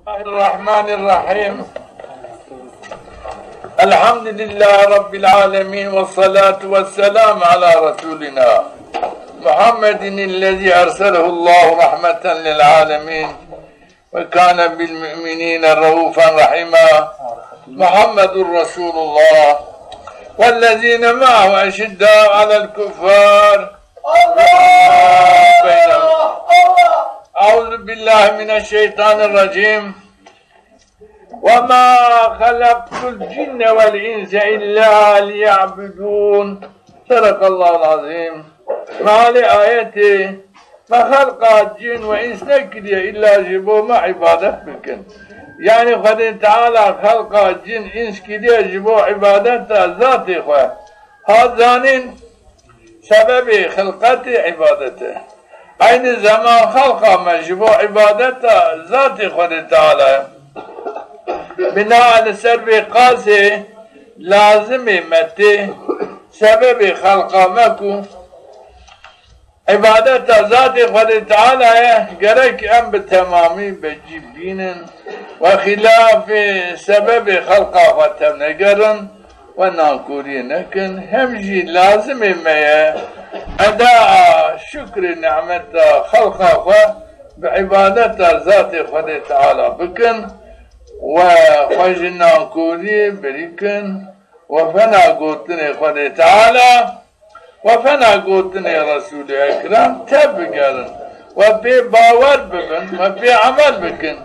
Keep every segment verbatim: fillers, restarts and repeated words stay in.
الله الرحمن الرحيم. الحمد لله رب العالمين، والصلاة والسلام على رسولنا محمد الذي أرسله الله رحمة للعالمين، وكان بالمؤمنين رءوفا رحيما. محمد رسول الله والذين معه أشداء على الكفار. بينهم. أعوذ بالله من الشيطان الرجيم. وما خلقت الجن والإنس إلا ليعبدون. صدق الله العظيم. Mealê ayetê, ma xelqa cin ve îns nêkiriye îlla ji bo ma îbadet bikin. Yanî Xwedê Teala xelqa cin îns kiriye ji bo îbadeta zatê xwe. Ha zanîn, sebebê xilqetê îbadet e. Eynî zeman xelqa me ji bo îbadeta zatê Xwedê Teala ye. Bina li ser vê qasê lazimê me tê, sebebê xelqa me ku îbadeta zatê Xwedê Teala ye, gerek em bi temamî be cî bînin we xîlafê sebebê xelqa xwe tevnegerin we nankorî nekin. Hem jî lazimê me ye edaa şukrê nîmeta xelqa xwe bi îbadeta zatê Xwedê Teala bikin we xwe ji nankorî birî kin we fena gotinê Xwedê Teala we fena gotinê Resûlê Ekrem tevbigerin we pê bawer bibin we pê emel bikin.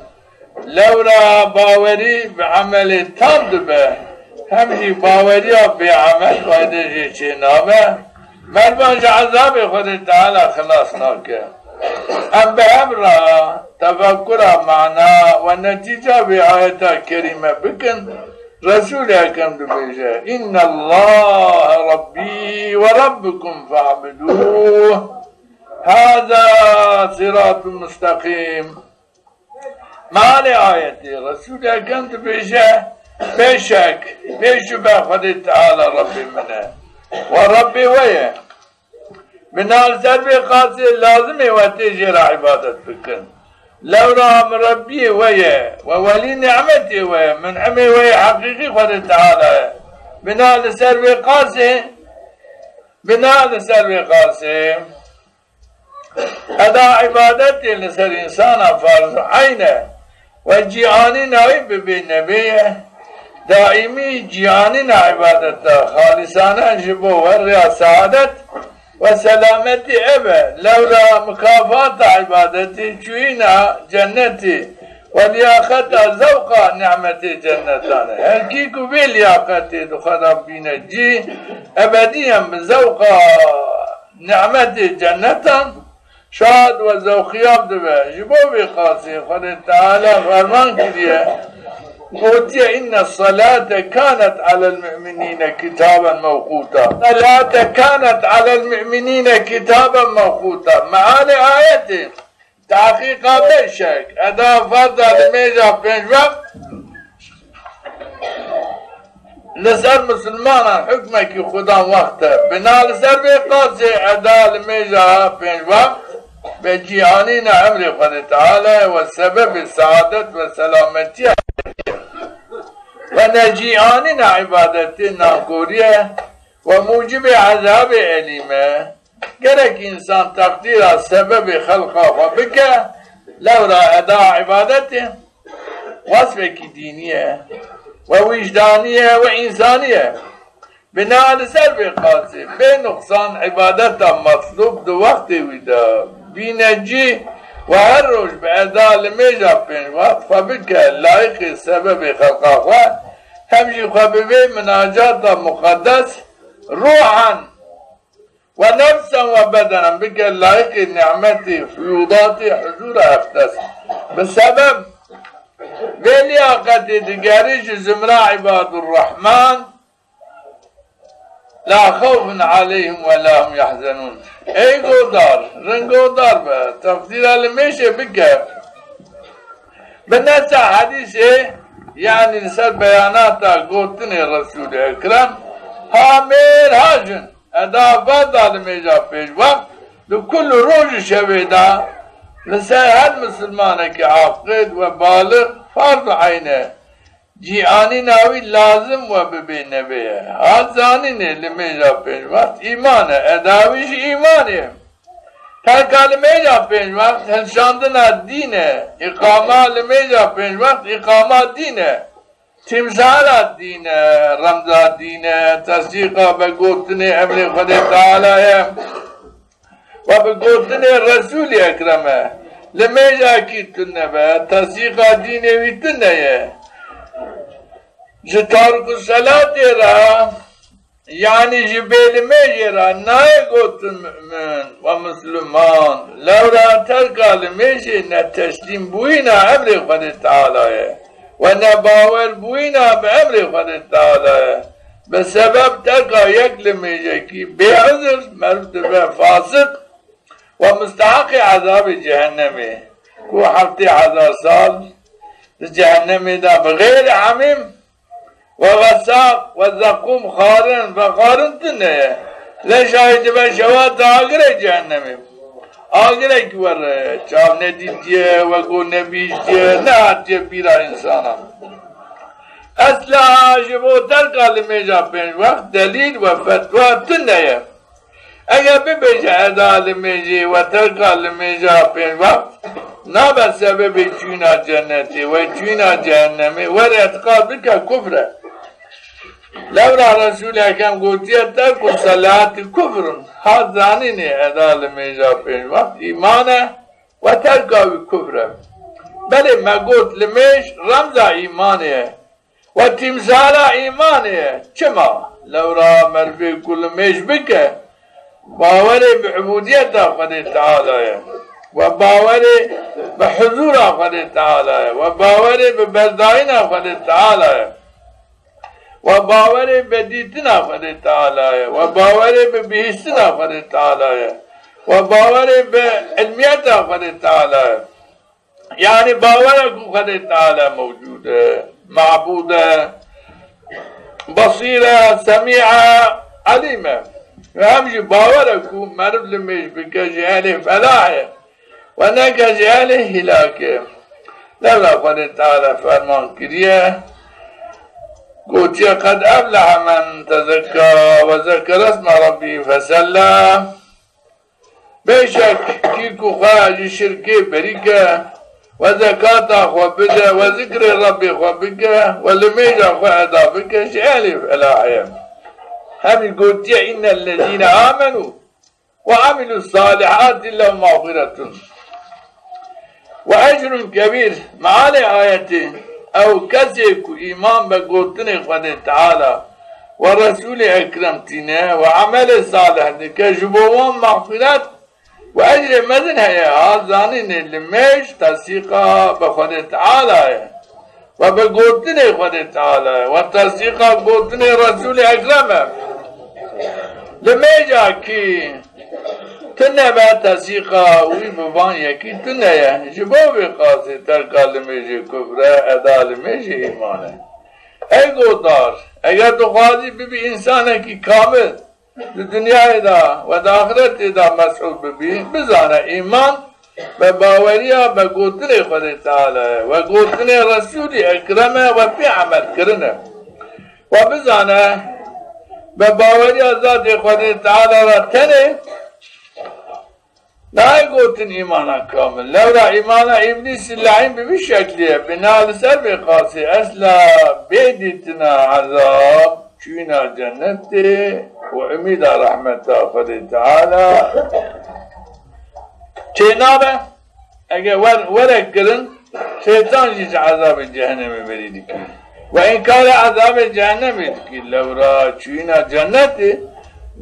Lewra bawerî bi emelê tam dibe, hem jî bawerîya bêemel faydê jê çênabe, mervan ji ezabê Xwedê Teala xilas nake. Em bi hev ra tefekkura mana we netîca vê ayeta kerîme bikin. Resûlê Ekrem dibêje, "Înnellahe Rabbî ve Rabbukum fe'budûh. Hâzâ sirâtun musteqîm." Mealê ayetê, Resûlê Ekrem dibêje, "Bêşek, bêşube Xwedê Teala Rebbê min e. We Rebbê we ye. Bina li ser vê qasê lazimê we tê jê re îbadet bikin. Lewra Mirebbiyê we ye, we welî nîmetê we ye, mun'imê we yê heqîqî Xwedê Teala ye. Bina li ser vê qasê, bina li ser vê qasê, eda îbadetê li ser însana farz û eyn e. We cîanîna wî bibê nebê ye. Daîmî cîanîna îbadeta xalîsane ji bo we rêya seadet we selametî ebe. Lewra mukafata îbadetî çûyîna cennetî we lîyaqeta zewqa nîmetê cennetan e. Her kî ku vê lîyaqetê di xwe de bîne cî, ebedîyen bi zewqa nîmetê cennetan şad we zewqiyab dibe. Ji bo vê qasê Xwedê Teala ferman kiriye, gotiye, "Înne selate kanet alel mu'minîne kitaben mewqûta." Selate kanet alel mu'minîne kitaben mewqûta. Mealê ayetê, tehqîqa bêşek, eda ferda nimêja pênc wext li ser misilmanan hukmekî xudan wext e. Bina li ser vê qasê eda nimêja pênc wext be cîanîna emrê Xwedê Teala ye we sebebê seadet ve selametîya we necîanîna îbadetê nankorî ye we mucibê ezabê elîm e. Gerek însan teqdîra sebebê xelqa xwe bike, lewra eda îbadetê wesfekî dînî ye, we wîjdanî ye, we însanî ye. Bina li ser vê qasê, bê nuqsan îbadeta metlûb di wextê wî de bîne cî we her roj bi eda limêja pênc wext xwe bike layiqê sebebê xelqa xwe, hem jî xwe bi vê minacata muqeddes ruhen we nefsen we bedenen bike layiqê nîmetê fuyudatê huzura eqdes. Bi sebeb vê lîyaqetê digerî ji zumra îbadurrehman, la xewfun aleyhim we la hum yahzenun. Ey godar, ringordar be, teqdîra limêjê bike. Bi nesa hedîsê, yanî li ser beyanata gotinê Resûlê Ekrem, ha mêr ha jin, eda ferda limêja pêşwext, di kul roj û şevê de li ser her misilmanekî aqil we balix farz û eyn e. Cîanîna wî lazim we bibê nebê ye. Ha zanînê limêja pêncwext îman e, eda wî jî îman ê. Terka limêja pêncwext hilşandina dîn e. Îqama limêja pêncwext îqama dîn e. Tîmsala dîn e, remza dîn e, tesdîqa bi gotinê emrê Xwedê Teala ye. Ve bi gotinê Resûlî Ekrem e. Limêja kî tune be, tesdîqa dînê wî tune ye. Ji tarku selatê ra, yanî ji bêlimêjê ra nayê gotin mu'min ve musluman. Lewra terka limêjê ne teslîmbûyîna emrê Xwedê Teala ye. Ve ne bawerbûyîna bi emrê Xwedê Teala ye. Bi sebeb terka yek limêjekî bê uzir merv dibe fasiq ve musteheqê ezabê cehennemê, ku heftê hezar sal di cehennemê de bi xêrê hemîm ve xesaq ve zeqûm xarin ve xarin tune ye. Leşa wî dibe şewata agirê cehennemê. Agirek were, çav nedîtiye, weko nebîhîştiye, nehatiye bîra însanan. Esla ji bo terka limêja pêncwext delîl we fetwa tune ye. Eger bibêje eda limêjê we terka limêja pêncwext nabe sebebê çûyîna cennetê we çûyîna cehennemê, wer îtiqad bike kufr e. Lewra Resûlê Ekrem gotiye, terku selatî kufrun. Ha zanînê eda limêja pêncwext îman e ve terka wî kufr e. Belê me got limêj remza îmanê ye ve tîmsala îmanê ye. Çima? Lewra mervê ku limêj bike, bawerê bi ubudîyeta Xwedê Teala ye ve bawerê bi huzûra Xwedê Teala ye ve bawerê bi berdayîna Xwedê Teala ye. Ve bawerê bi dîtina Xwedê Teala ye. Ve bawerê bi bihîstina Xwedê Teala ye. Ve bawerê bi ilmîyeta Xwedê Teala ye. Yanî bawere ku Xwedê Teala mewcûd e, mabûd e, besîr e, semî e, elîm e. Ve hem jî bawere ku meriv limêj bike jî ehlê felah e. Ve neke jî ehlê hîlak e. Lewra Xwedê Teala ferman kiriye, gotiye, "Qed eflehe men tezekka ve zekere isme rabbî fesella." Bêşek kî ku xwe ji şirkê berî ke ve zekata xwe bide ve zikrê Rebbê xwe bike ve limêja xwe eda bike, ji ehlê felahê ye. Hemî gotiye, "Înnellezîne amenû ve amilus salihati lehum mağfiretun ve ecrun kebîr." Mealê ayetê, ew kesê ku îman be gotinê Xwedê Teala ve Resûlê Ekrem tîne ve emelê salih dike, ji bo wan mexfîret ve ecrê mezin heye. Ha zanînê limêj tesdîqa bi Xwedê Teala ye. Ve bi gotinê Xwedê Teala ye. Ve tesdîqa gotinê Resûlê Ekrem e. Limêja kî tune be, tesdîqa wî bi van yekî tune ye. Ji bo vê qasê terka limêjê kufr e, eda limêjê îman e. Ey godar, eger tu xwazî bibî însanekî kamil, di dinyayê de ve di axiretê de mesûd bibî, bizane îman ve baweriya ve gotinê Xwedê Teala ye, ve gotinê Resûlî Ekrem e ve pê emel kirin e. Ve bizane ve baweriya zatê Xwedê Teala ra tenê nayê gotin îmana kamil. Lewra îmana îblîsî leîn bi vî şeklî ye, bina li ser vê qasî esla bê dîtina ezab, çûyîna cennetê û umîda rehmeta Xwedê Teala çênabe. Ege wer-, were kirin, şeytan jî ji ezabê cehennemê berî dikî. Ve înkarê ezabê cehennemê dikî. Lewra çûyîna cennetê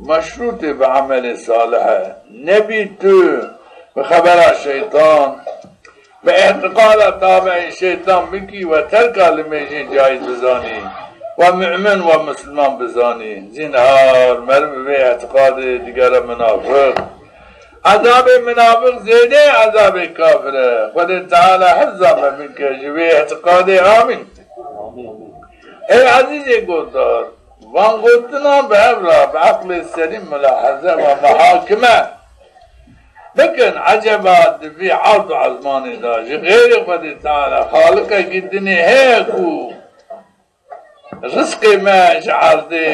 meşrûtê bi emelê salih e. Nebî tu bi xebera şeytan, bi îtiqada tabeî şeytan bikî ve terka limêjê cayîz bizanî ve mu'min ve musliman bizanî. Zînhar, meriv vê îtiqadê digere minafiq. Ezabê minafiq zêdê ezabê kafir e. Xwedê Teala hifza me bike ji vê îtiqadê. Amîn. Ey ezîzê guhdar, van gotinan bi hev ra, bi eqlê selîm, mulaheze ve muhakime Bikin, eceba di vî erd û ezmanî de ji xeyrê Xwedê Teala xaliqekî dinê heye ku rizqê me ji erdê,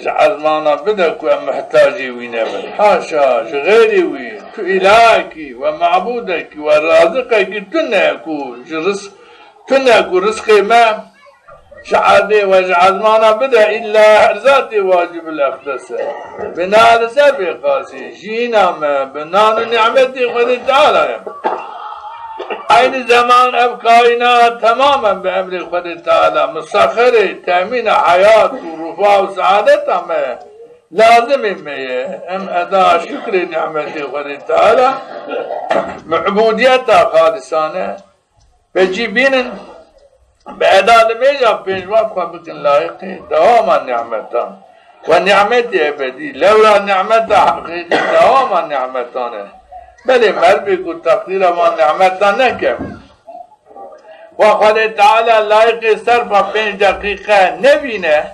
ji ezmana bide ku em muhtacê wî nebin. Haşa, ji xeyrê wî, tu îlahekî we mabûdekî we raziqekî tune ku ji rizq, tune ku rizqê me ji erdê we ji ezmana bide, îlla her zatê wacibul eqdes e. Bina li ser vê qasî, jîna me bi nan û nîmetê Xwedê Teala ye. Eynî zeman ev kaînat temamen bi emrê Xwedê Teala musexerê temîna heyat û rufa û seadeta me ye. Lazimê me ye em eda şukrê nîmetê Xwedê Teala bi ubudiyeta xalisane vecî bînin, bi eda limêja pêşwat xwe bikin layiqê dewama nîmetan. We nîmetê ebedî, lewra nîmeta heqîqî dewama nîmetan e. Belê merivê ku teqdîra van nîmetan neke, wa Xwedê Teala layiqê serfa pênc deqîqe nevîne,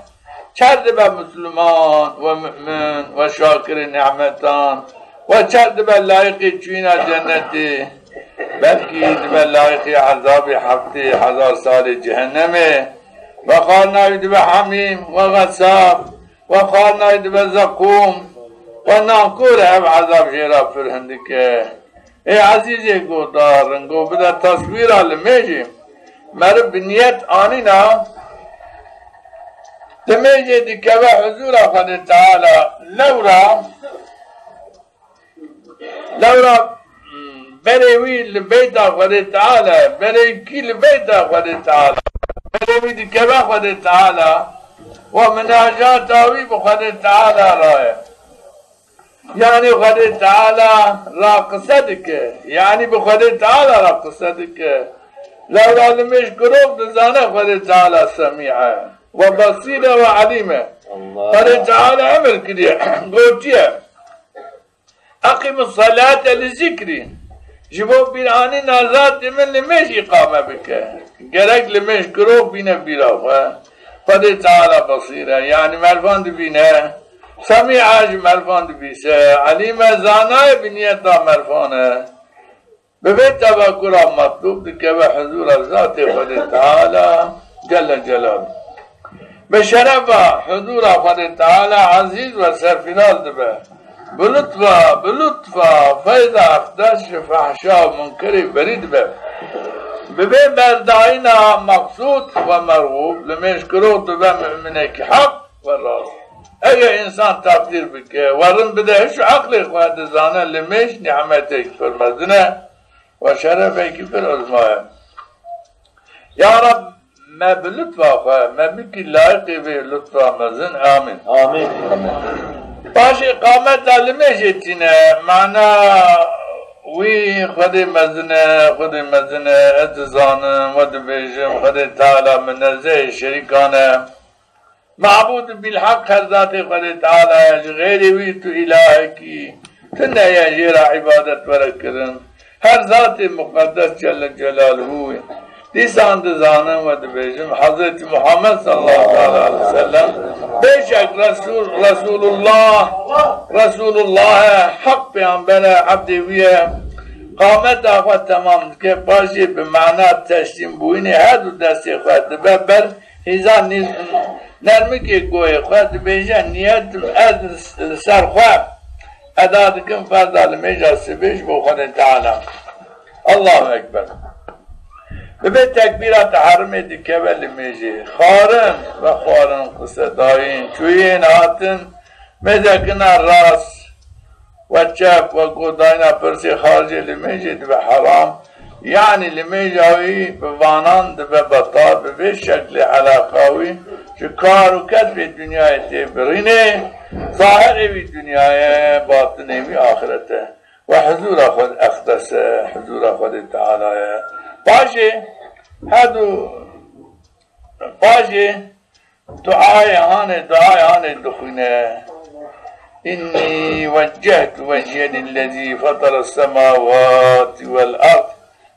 çer dibe musluman we mu'min we şakirê nîmetan we çer dibe layiqê çûyîna cennetê. Belkî dibe layiqê ezabê heftê hezar salê cehennemê. We xwarinayî dibe hemîm we xesab. We xwarinayî dibe zeqûm. We nankor e, ev ezab jê ra pir hindik e. Ê ezîzê guhdar, ringo bide teswîra limêjê. Meriv bi niyet anîna, limêjê dikeve huzura Xwedê Teala, lewra Lewra, hmm, berê wî li beyta Xwedê Teala, berê kî li beyta Xwedê Teala. Berê wî dikeve Xwedê Teala, wa minacata wî bi Xwedê Teala ra ye. Yanî Xwedê Teala ra qise dike. Yanî bi Xwedê Teala ra qise dike. Lewra limêj girov dizane Xwedê Teala semî e. We besîr e we elîm e. Allah. Xwedê Teala emir kiriye. Gotiye. Eqîmus salate li zikrî. Ji bo bîranîna zatê min limêj îqame bike. Gerek limêj girov bîne bîra xwe. Xwedê Teala besîr e, yanî mervan dibîne. Semî e, ji mervan dibîse. Elîm e, zana ye bi niyeta mervan e. Bi vê tevekkura metlûb dikeve huzura zatê Xwedê Teala Celle Celaluhu. Bi şerefa huzura Xwedê Teala ezîz ve serfîraz dibe. Bi lutfa, bi lutfa feyza eqdes ji fehşa û munkerê berî dibe. Bi vê berdayîna meqsûd ve merxûb, limêjkiro dibe mu'minekî heq ve rast. Ege însan teqdîr bike, we rind bide, hiş û eqlê xwe dizane limêj nîmetekî pir mezin e. Wa şerefekî pir uzma ye. Ya Reb, me bi lutfa xwe, me bikî layiqê vê lutfa mezin. Amîn. Amîn. Paşê qameta limêjê tîne, mana wî Xwedê mezin e, Xwedê mezin e, ez dizanim, we dibêjim, Xwedê Teala minezehê şerîkan e. Mabûd bilheq her zatê Xwedê Teala ye, ji xeyrê wî tu îlahekî tune ye jê ra îbadet were kirin. Her zatê muqeddes Celle Celaluhu ye. Dîsan dizanim we dibêjim, Hezretî Muhammed sallallahu teala aleyhi ve sellem, bêşek Resul, Resulullah, Resulullah e, heq peyamber e, ebdê wî ye. Qameta xwe temam dike, paşê bi mana teslîm bûyînê her du destê xwe dibe ber hîza nî-, nermikê goyê xwe, dibêje, nîyetim ez li ser xwe eda dikim ferda limêja sibê ji bo Xwedê Teala. Allahu Ekber. Bi vê tekbîra teherimê dikeve limêjê. Xwarin, vexwarin, qisedayîn, çûyîn, hatin, mêzekina rast, we çep, we guhdayîna pirsê xaricê limêjê dibe heram. Yanî limêja wî bi vanan dibe betal, bi vê şeklê eleqa wî ji kar û kesbê dinyayê tê birînê, zahirê wî dinya ye, batinê wî axiret e. We huzura xwe eqdes e, huzura Xwedê Teala ye. Paşê, her du, paşê, Duayê hanê, duayê hanê dixwîne. Înnî weccehtu wecîye lillezî fetera semawatî wel erd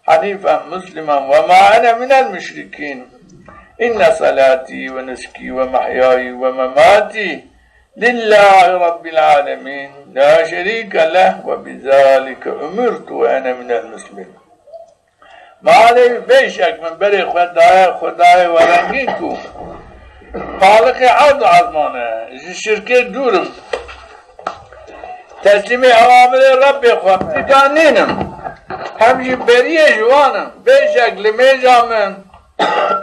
henîfen muslimen we ma ene minel muşrikîn. Înne salatî we nuskî we mehyayî we mematî Lillahi Rabbil alemin, la şerike leh ve bizalike umirtu ve ene minel muslimin. Malê bêşek min berê xwe daye Xwedayê werengîn ku Xaliqê erd û ezman e, ji şirkê dûr im. Teslîmê ewamirê Rebbê xwe tika nîn im. Hem jî beriyê ji wan im. Bêşek limêja min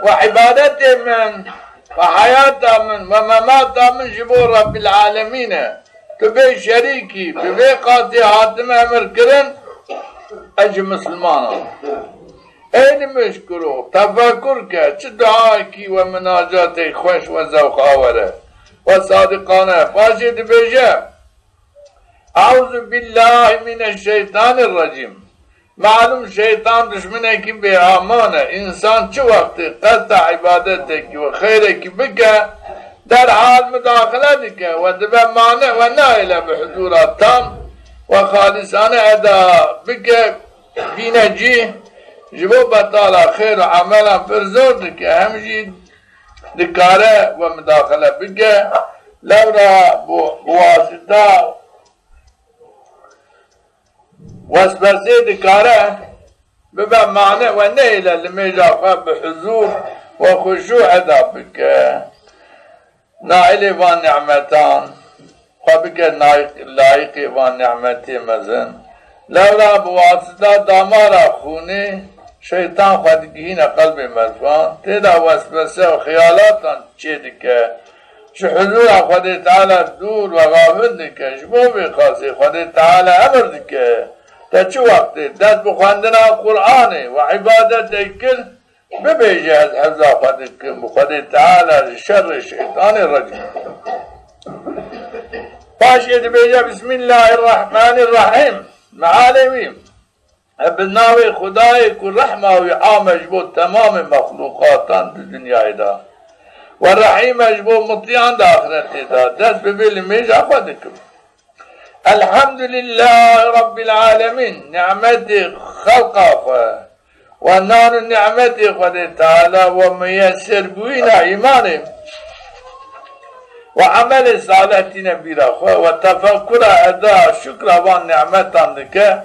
ve îbadetê min ve heyata min ve memata min ji bo Rebbîl Alemîn e. Tu bê şerîkî, bi vê qasî hatime emir kirin, ez ji mislimanan. Ey nimêjkiro, tefekur ke, çi duayekî we minacatê xweş we zewq awer e, we sadiqane. Paşê dibêje, Euzu billahi mineşşeytanirracîm. Malum şeytan duşminekî bêaman e. Însan çi wextê qesta îbadetekî û xeyrekî bike, derhal mudaxile dike we dibe mane we nahêle bi huzura tam we xalisane eda bike bîne cî. Ji bo betala xêr û emelan pir zor dike, hem jî dikare we mudaxile bike. Lewra bi, bi wasita weswesê dikare bibe mane we nehêle limêja xwe bi huzur we xuşû eda bike. Nailê van nîmetan xwe bike nay-, layîqê van nîmetê mezin. Lewra bi wasita damara xûnê şeytan xwe digihîne qelbê merfan, têda weswese û xeyalatan çêdike. Ji huzura Xwedê Teala dûr ve xafil dike. Ji bo vê qasê Xwedê Teala emir dike, te çi wextê dest bi xwendina Qur'anê ve îbadetê kir, bibêje, ez hifza xwe dikim bi Xwedê Teala ji şerrê şeytanê recîm. Paşê dibêje, Bismillahirrahmanirrahîm. Mealê wî, e, bi navê Xwedayê ku rehma wî am e ji bo temamê mexlûqatan di dinyayê de. We rehîm e ji bo mutîyan di axretê de. Dest bi vê limêja xwe dikim. Elhamdulîllahî Rabbîl alemîn, nîmetê xelqa xwe, we nan û nîmetê Xwedê Teala we miyeserbûyîna îmanê we emelê salih tîne bîra xwe, we tefekkura eda şukra van nîmetan dike,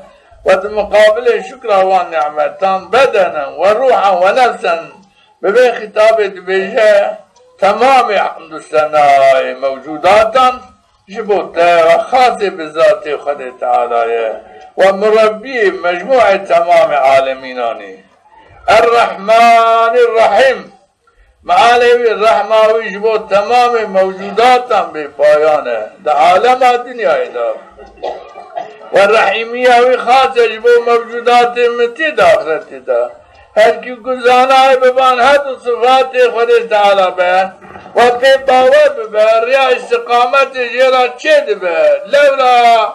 we di muqabilê şukra van nîmetan bedenen we ruhan we nefsen bi vê xîtabê dibêje, temamê hemd û senayê mewcudatan ji bo te ve xasê bi zatê Xwedê Teala ye. We murebbiyê mecmûê temamê alemînan î. Errehmanî Rehîm. Mealê wî, rehma wî ji bo temamê mewcudatan bêpayan e, di alema dinyayê de. We rehîmiya wî xas e ji bo mewcudatê mitî di axretê de. Her kî ku zanayê biban hed û sifatê Xwedê Teala be, we pê bawer bibe, riya îstiqametê jê ra çêdibe. Lewra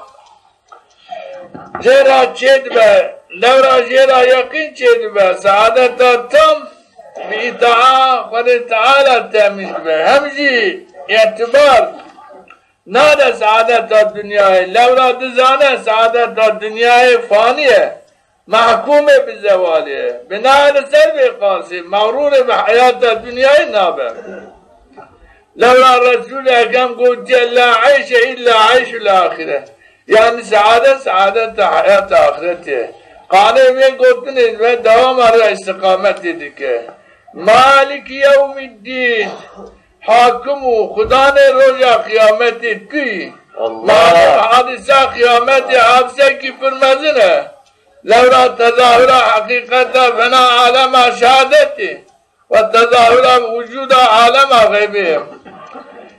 jê ra çêdibe, lewra jê ra yeqîn çêdibe, seadeta tam bi îtaa Xwedê Teala temîn dibe. Hem jî îtibar nade seadeta dinyayê, lewra dizane seadeta dinyayê fanî ye, mehkûmê bi zewalî ye. Bina li ser vê qasî, mexrûrê bi heyata dinyayê nabe. Lewra Resûlê Ekrem gotiye, "La eyşe îlla eyşul axîre." Yanî seadet, seadeta heyata axretê. Qanê vê gotinê ve dewama ra îstiqametê dike. Maliki yewmîddîn. Hakim û Xudanê roja qiyametê tu yî. Allah. Malum hadîsa qiyametê hadîsekî pir mezin e. Lewra tezahura heqîqeta fena alema şehadetê. Ve tezahura wucuda alema xeybê.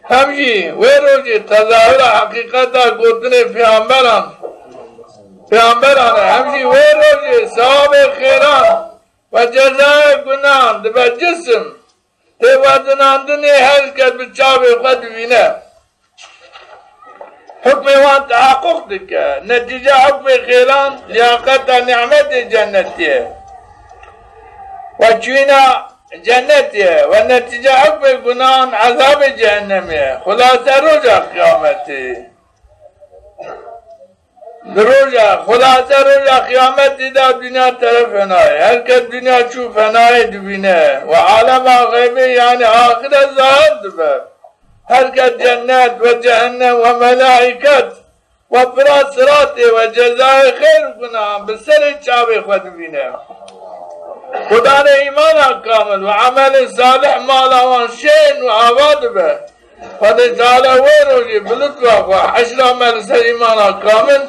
Hem jî wê rojê tezahura heqîqeta gotinê peyamberan, peyamberan e. Hem jî wê rojê sewabê xêran ve cezayê gunan dibe cisim. Têverdinandinê her kes bi çavê xwe divîne. Hukmê wan tehaquq dike. Netîce hukmê xêran lîyaqeta nîmetê cennetî ye. We çûyîna cennetî ye. We netîce hukmê gunan ezabê cehennemî ye. Xulase roja qiyametî. Di roja, xulase roja qiyametî de dinya tere fenayê. Her kes dinya çû fenayê dibîne. We alema xeybê yanî axiret zahir dibe. Her ke cennet ve cehennem ve melaiket ve pira siratê ve cezayê xeyr û gunan bi serê çavê xwe divîne. Xudanê îmana kamil ve emelê salih mala wan şên û ava dibe. Xwedê Teala wê rojê bi lutfa xwe heşra me li ser îmana kamil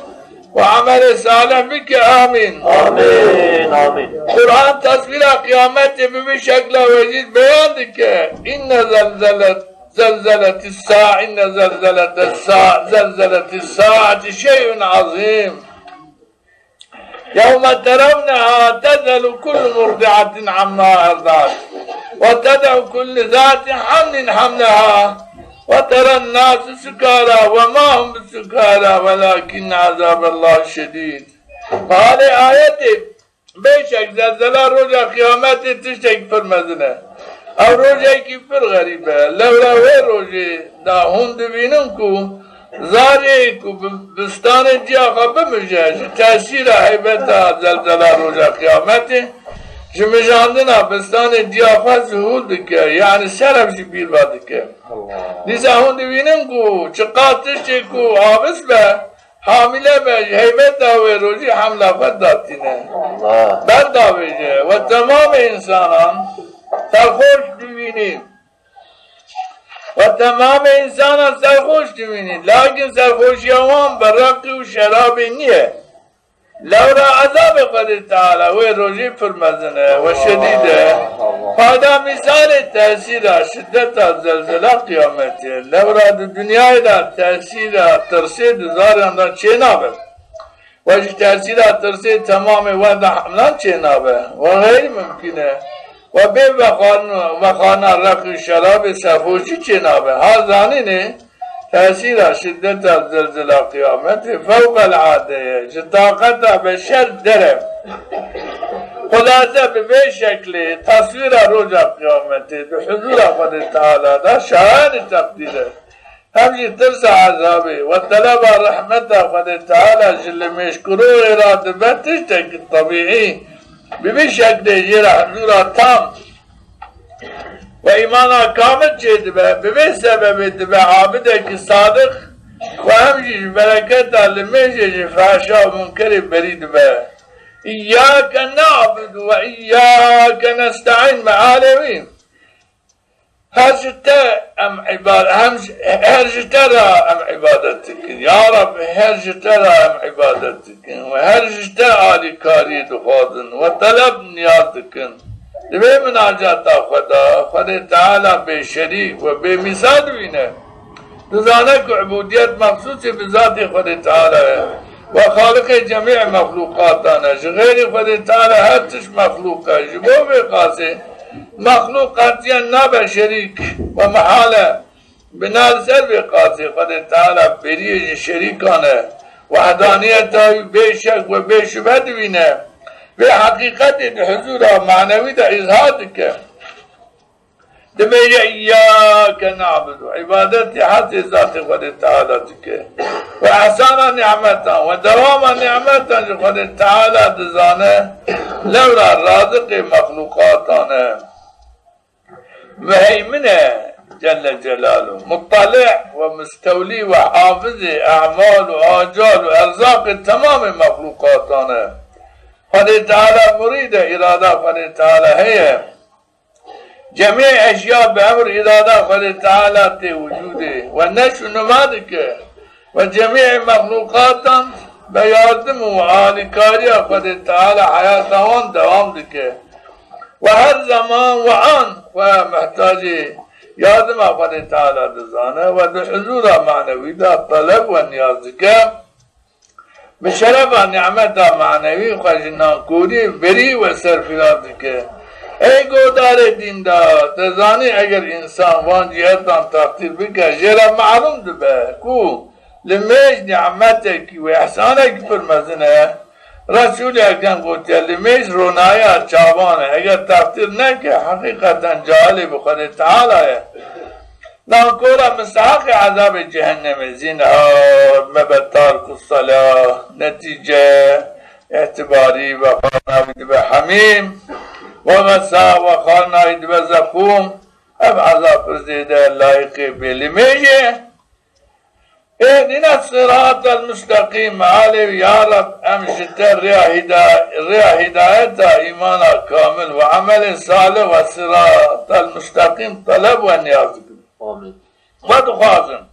û emelê salih bike. Amîn. Amîn, amîn. Quran teswîra qiyametê bi vî şekla wecîz beyan dike. Înne zelzelet, zelzeletî sa, înne zelzelete sa, zelzeletî saeti şey'un azîm. يوم ترونها تذهل كل مرضعة عما أرضعت وتضع كل ذات حمل حملها وترى الناس سكارى وما هم بسكارى ولكن عذاب الله شديد. Halê ayetê, bêşek zelzela roja qiyametê tiştekî pir mezin e. Ew rojekî pir xerîb e. Lewra wê rojê de hûn divînin ku zarê ku bi-, bistanê ciya xwe bimije, ji tesîra heybeta zelzela roja qiyametê, ji mijandina bistanê ciya xwe zuhûl dike, yanî seref jî bîrva dike. Dîsa hûn divînin ku çiqas tiştê ku avis be, hamîle be, ji heybeta wê rojî hemla xwe datîne. Allah. Berdavêje we temamê însanan serxoş divînî. We temamê însanan serxoş divînî. Lakin serxoşiya wan bi reqî û şerabê nîye. Lewra ezabê Xwedê Teala wê rojî pir mezin e we şedîd e. Allah, Allah. Fayda mîsalê tesîra şideta zelzela qiyametê. Lewra di dinyayê de tesîra tirsê di zaryan de çênabe. We ji tesîra tirsê temamê wenda hemlan çênabe. We xeyr mumkin e. We bê vexan-, vexana req û şerabê serxoşî çênabe. Ha zanînê tesîra şideta zelzela qiyametê fewqelade ye. Ji taqeta beşer der e. Xulase bi vê şeklê teswîra roja qiyametê di huzura Xwedê Teala de şayanê teqdîr e. Hem jî tirsa ezabê we teleba rehmeta Xwedê Teala ji limêjkiroyê ra dibe tiştekî tebîî. Bi vî şeklê jê re huzura tam we îmana kamil çêdibe. Bi vê sebebê dibe abidekî sadiq we hem jî ji bereketa limêjê ji fehşa û munkerê berî dibe. Îyyâke na'budu ve îyyâke nesta'în, mealê wî. Her ji te em îba-, hem ji, her ji te ra em îbadet dikin. Ya Rabbi, her ji te ra em îbadet dikin. Ve her ji te alîkarî dixwazin. Ve teleb niyaz dikin. Di vê minacata xwe de, Xwedê Teala bêşerîk ve bêmîsal divîne. Dizane ku ubudiyet mexsûsê bi zatê Xwedê Teala ye. Ve Xaliqê cemî mexlûqatan e. Ji xeyrê Xwedê Teala her tişt mexlûq e. Ji bo vê qasê mexlûq qetîyen nabe şerîk ve mihal e. Bina li ser vê qasê Xwedê Teala berî ye ji şerîkan e. Wehdaniyeta wî bê şek ve bê şube divîne. Vê heqîqetê di huzura manewî de îzhar dike. Dibêje, "Îyyâke na'budu." Îbadetê hesê zatê Xwedê Teala dike. Ve ehsana nîmetan, ve dewama nîmetan jî Xwedê Teala dizane, lewra raziqê mexlûqatan e. Muheymin e Celle Celaluhu. Muttali ve mustewlî ve hafizê emal û acal û erzaqê temamê mexlûqatan e. Xwedê Teala murîd e, îrada Xwedê Teala heye. Cemî eşya bi emr îrada Xwedê Teala tê wicûdê ve neş û nima dike ve cemî mexlûqatan be yardim û alîkarîya Xwedê Teala heyata wan dewam dike. Ve her zeman ve an xwe muhtacê yardima Xwedê Teala dizane ve di huzura manewî de teleb ve niyaz dike. Bi şerefa nîmeta manewî xwe ji nankorî berî ve serfîraz dike. Ey guhdarê dîndar, ti zanî eger însan van cîhetan teqdîr bike, jê re melûm dibe ku limêj nîmetekî û îhsanekî pir mezin e. Resûlê Ekrem gotiye, limêj ronaya çavan e. Eger teqdîr neke, heqîqeten cahilê bi Xwedê Teala ye. Nankora misteheqê ezabê cehennemê, zînar, mebe tarku sela, netîce, îtibarî, vexarna wî dibe hemîm, ve xesa, vexarna wî dibe zeqûm, Ev ezab pir zêde layiqê bêlimêj ê. Îhdîne siratel mustaqîm. Alê ya Reb, em ji te rêya hîda-, rêya hîdayeta, îmana kamil û emelê salih ve siratel mustaqîm teleb ve niyaz dikin. Amîn. Xwe dixwazin.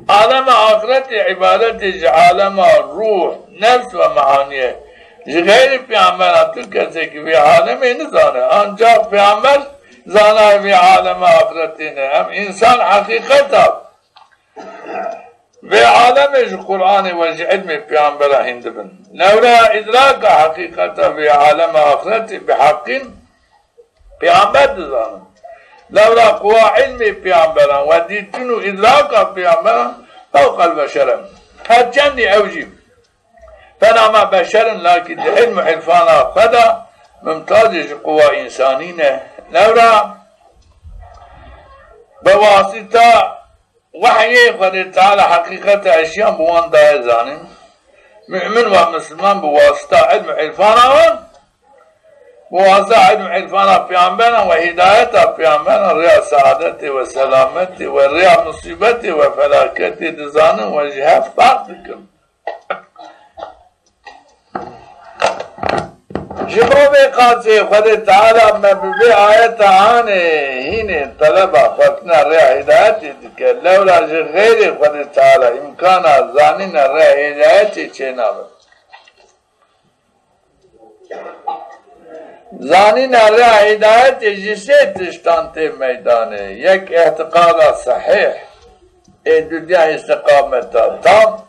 Alema axretê îbadetê ji alema ruh, nefs ve meanî ye. Ji xeyrê pêxemberan tu kesekî vê alemê nizane. Ancax pêxember zanayê vê alema axretê ne. Em însan heqîqeta vê alemê ji Qur'anê ve ji ilmê pêxemberan hîn dibin. Lewra îdraka heqîqeta vê alema axretê bi heqîn pêxember dizanin. Lewra quwa ilmê pêxemberan ve dîtin û îdraka pêxemberan fewqel beşer in. Her çendî ew jî fena ma beşer in, lakî di ilm û îrfana xwe de mumtazê ji quwa însanî ne. Lewra bi wasita wehyê Xwedê Teala heqîqeta eşyan bi wan daye zanîn. Mu'min ve Musliman bi wasita ilm û îrfana wan, bi wasita ilm û îrfana pêxemberan ve hîdayeta pêxemberan rêya seadetê ve selametê ve rêya musîbetê ve felaketê dizanin ve ji hev ferq dikin. Ji bo vê qasê Xwedê Teala me bi vê ayeta anê hînê teleba xwestina rêya hîdayetê dike. Lewra ji xeyrê Xwedê Teala îmkana zanîna rêya hîdayetê çênabe. Zanîna rêya hîdayetê ji sê tiştan tê meydanê. Yek îtîqada sehîh, ê dudîya îstîqameta tam,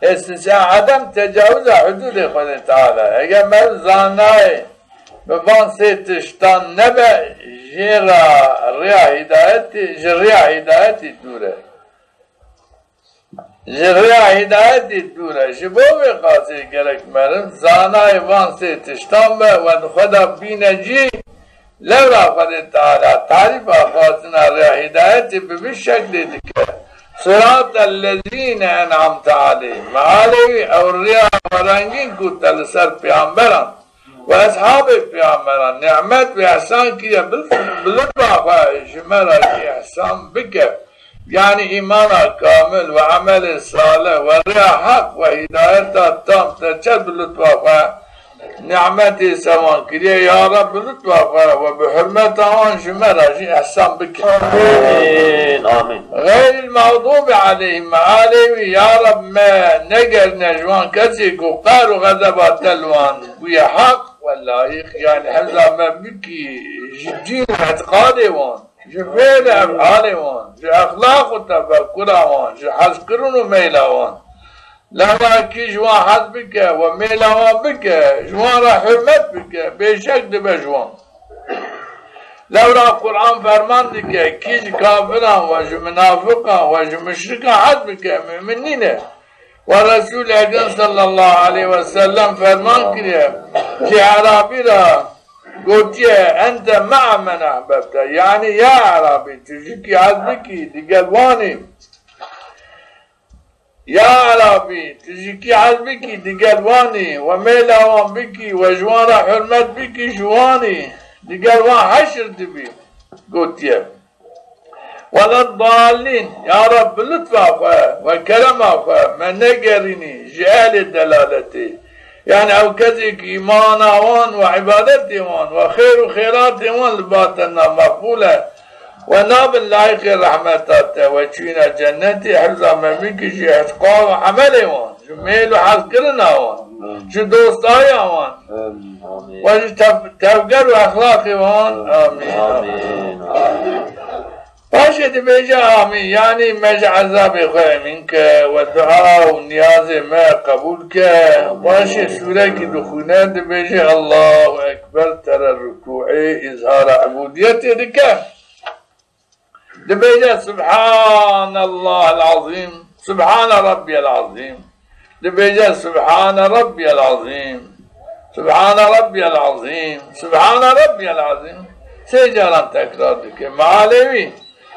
ê sisa edem tecawuza hududê Xwedê Teala. Eger meriv zanayê bi van sê tiştan nebe, jê ra rêya hîdayetî, ji rêya hîdayetî dûr e. Ji rêya hîdayetî dûr e. Ji bo vê qasê gerek meriv zanayê van sê tiştan be, we di xwe de bîne cî, lewra Xwedê Teala tarîfa xwestina rêya hîdayetî bi vî şeklê dike. Siratel lezîne en'amte aleyhim. Mealê wî ew rêya werengîn ku te li ser pêxemberan û eshabê pêxemberan nîmet û îhsan kiriye, bi, bi lutfa xwe ji me re jî îhsan bike. Yanî îmana kamil û emelê salih û rêya heq û hîdayeta tam te çend bi lutfa xwe nîmetê sewan kiriye, ya Reb bi lutfa xwe û bi hurmeta wan ji me re jî îhsan bike. Amîn, amîn. Xeyril mexdûbi aleyhim, mealê wî, ya Reb me negerine ji wan kesê ku qehr û xezeba te li wan bûye heq we layîq, yanî hifza me bikî ji dîn û îtîqadê wan, ji fêl û efalê wan, ji exlaq û tefakkura wan, ji hezkirin û meyla wan. Lewra kî ji wan hez bike we mêla wan bike, ji wan re hurmet bike, bêşek dibe ji wan. Lewra Quran ferman dike, kî ji kafiran we ji minafiqan we ji muşrikan hez bike, mumin nîne. Wa Resul Ekrem sallallahu aleyhi ve sellem ferman kiriye, jê Erabî ra gotiye, "Ente ma'a men ahbebte." Yanî ya Erabî, tu ji kî hez bikî, digel wan î. Ya Erabî, tu ji kî hez bikî, digel wan î, we mêla wan bikî, we ji wan ra hurmet bikî, ji wan î, digel wan heşr dibî, gotiye. Weleddallîn, ya Reb, bi lutfa xwe we kerema xwe me negerînî ji ehlê delaletê. Yanî ew kesê ki îmana wan we îbadetê wan we xêr û xêratê wan li ba te nameqbûl e. We nabin layiqê rehmeta te, we çûyîna cennetê, hifza me bikî ji îtîqad û emelê wan. Ji mêl û hezkirina wan, ji dostaya wan, Amîn. Wa ji tev-, tevger û exlaqê wan. Amîn. Amîn. Paşê dibêje amîn, yanî me ji ezabê xwe emîn ke, we dua û niyazê me qebûl ke. Paşê sûrekî dixwîne, dibêje Allahu Ekber, tere rukûê îzhara ebûdiyetê dike. Dibêje Subhanallahil azîm, Subhane Rabbiyel azîm. Dibêje Subhane Rabbiyel azîm, Subhane Rabbiyel azîm, Subhane Rabbiyel azîm. Sê caran tekrar dike. Mealê wî,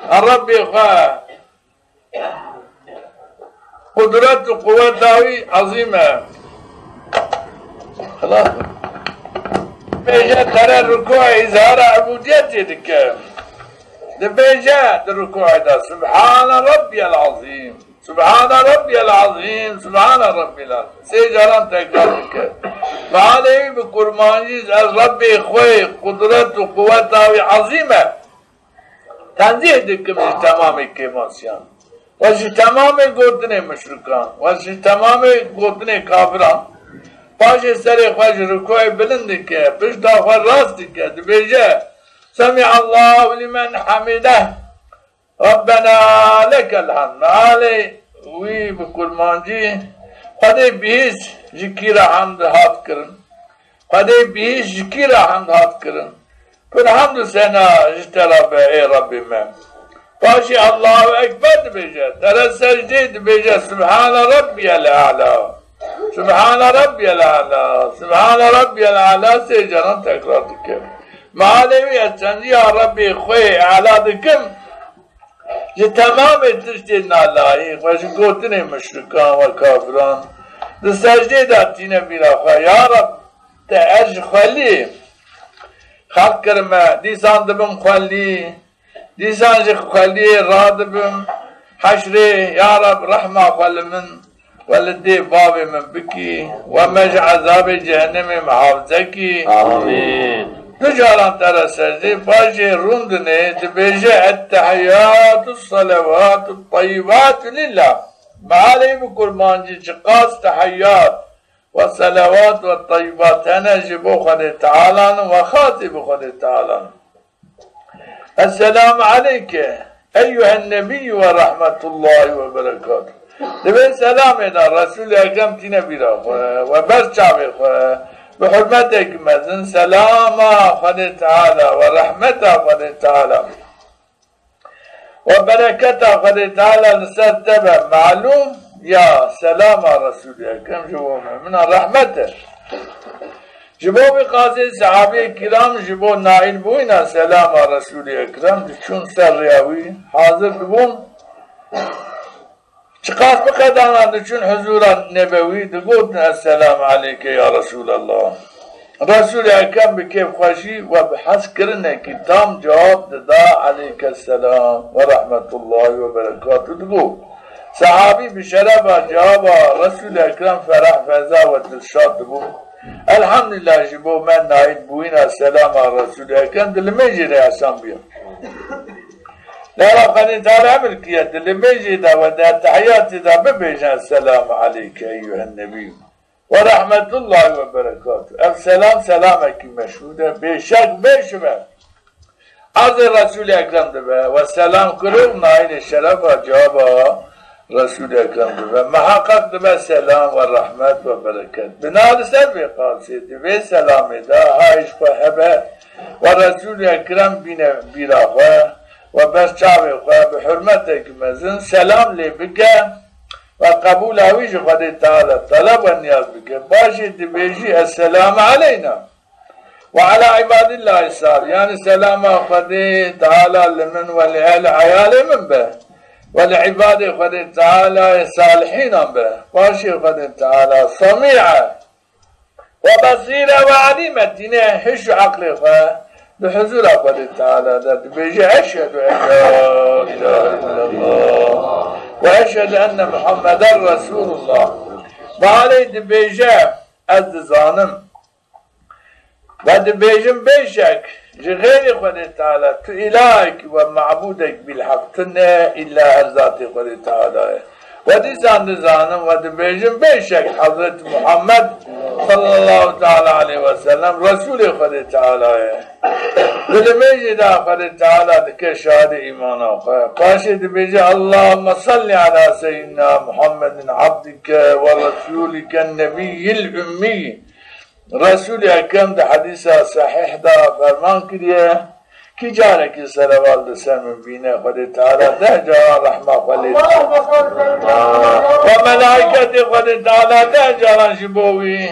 a Rabbê xwe, qudret û quweta wî ezîm e. Xilas. Bêje tere rukû îzhara ebûdiyetê dike. Dibêje di rukûe de, Subhane Rabbiyel Azîm, Subhane Rabbiyel Azîm, Subhane Rabbiyel Azîm. Sê caran tekrar dike. Mealê wî bi kurmancî, ez Rebbê xwe yê, qudret û quweta wî ezîm e. Tenzîh dikim ji temamê kêmasîyan. Wa ji temamê gotinê muşrikan, wa ji temamê gotinê kafiran. Paşê serê xwe ji rukûyê bilind dike, pişta xwe rast dike, dibêje, Semîallahu lîmen hamideh, Rabbena lekel hamd. Mealê wî bi kurmancî, Xwedê bihîst ji kî re hemd hat kirin. Xwedê bihîst ji kî re hemd hat kirin? Pir hemd û sena ji te re be, ê Rebbê me. Paşê Allahu Ekber dibêje, tere secdê dibêje, Subhane Rabbiyel A'la. Subhane Rabbiyel A'la. Subhane Rabbiyel A'la sê caran tekrar dike. Mealê wî, ez tenzîha Rebbê xwe yê A'la dikim. Ji temamê tiştê nalayî xwe, ji gotinê muşrikan we kafiran, di secdê de tîne bîra xwe, Ya Reb, te ez ji xwelî xelq kirime, dîsan dibim xwelî, dîsan ji xwelîyê radibim heşrê, Ya Reb, rehma xwe li min we li dê bavê min bikî, we me ji ezabê cehennemê mihafize kî. Amîn. Du caran te re secdê, paşê rûndinê, dibêje, Ettehiyyatu selewatu teyyibatu lillah. Mealê bi kurmancî çiqas tehiyyat we selewat we teyyîbat hene ji bo Xwedê Teala ne, we xasî bi Xwedê Teala ne. Esselamu aleyke eyyuhen nebiyyü ve rahmetullahi ve berekatuh. Dibê selamê de Resûlê Ekrem tîne bîra xwe, we ber çavê xwe, bi hurmetekî mezin selama Xwedê Teala we rehmeta Xwedê Teala we bereketa Xwedê Teala li ser te be. Malûm ya selama Resûlê Ekrem ji bo muminan rehmet e. Ji bo vî qasê sehabiyê kiram ji bo naîl bûyîna selama Resûlê Ekrem diçûn ser rêya wî, hazir dibûn. Çiqas biqedana diçûn huzûra nebewî, digotin, Esselamu aleyke ya Resûlallah. Resûlê Ekrem bi kêfxweşî we bi hezkirinekî tam cewab dida, Aleyke selam ve rahmetullahi ve berekatuh digo. Sehabî bi şerefa cewaba Resûlê Ekrem ferah feza we dilşad dibû. Elhamdulillah, ji bo me naîl bûyîna selama Resûlê Ekrem di limêjî rê esan bîya. Lera Xwedê Teala emir kiye, di limêjî de we di ettehiyatî de bibêje, Esselamu aleyke eyyuhen nebî. Ve rahmetullahi ve berekatuh. Ev selam, selamekî meşhûr e. Bêşek, bêşibe. Erdê Resûlê Ekrem dibe. We selam kiro, naîlê şerefa cewaba Resûlê Ekrem dibe. Miheqeq dibe selam ve rehmet ve bereket. Bina li ser vê qasê di vê selamê de hayş xwe hebe we Resûlê Ekrem bîne bîra xwe we ber çavê xwe bi hurmetekî mezin selam lê bike. Ve qebûla wî ji Xwedê Teala teleb ve niyaz bike. Paşê dibêjî, Esselamu aleyna ve ala ibadillahî salih. Yanî selama Xwedê Teala li min ve li ehl eyalê min be. Ve li ibadê Xwedê Teala salihînan be. Paşê Xwedê Teala semî e. Ve besîr e ve elîm e, tîne hiş û eqlê xwe di huzûra Xwedê Teala de dibêje, Eşhedü en la îlahe illallah ve eşhedü enne Muhammeden Resûlullah. Balê dibêje, ez dizanim. Ve dibêjim, bêşek ji xeyrê Xwedê Teala tu îlahekî we mabûdek bîlheq tune îlla her zatê Xwedê Teala ye. Ve dîsan dizanim ve dibêjim, bêşek Hezretî Muhammed sallallahu teala aleyhi ve sellem Resûlê Xwedê Teala ye. Di limêjî de Xwedê Teala dike şahidê îmana xwe. Paşê dibêje, Allahümme salli ala seyyidina Muhammedin abdike ve resûlike nebiyyil ümmî. Resûlê Ekrem di hedîsa sehîh de ferman kiriye, kî carekî selewat li ser min bîne, Xwedê Teala deh caran rehma xwe lê dike. Ve melaîketê Xwedê Teala deh caran ji bo wî,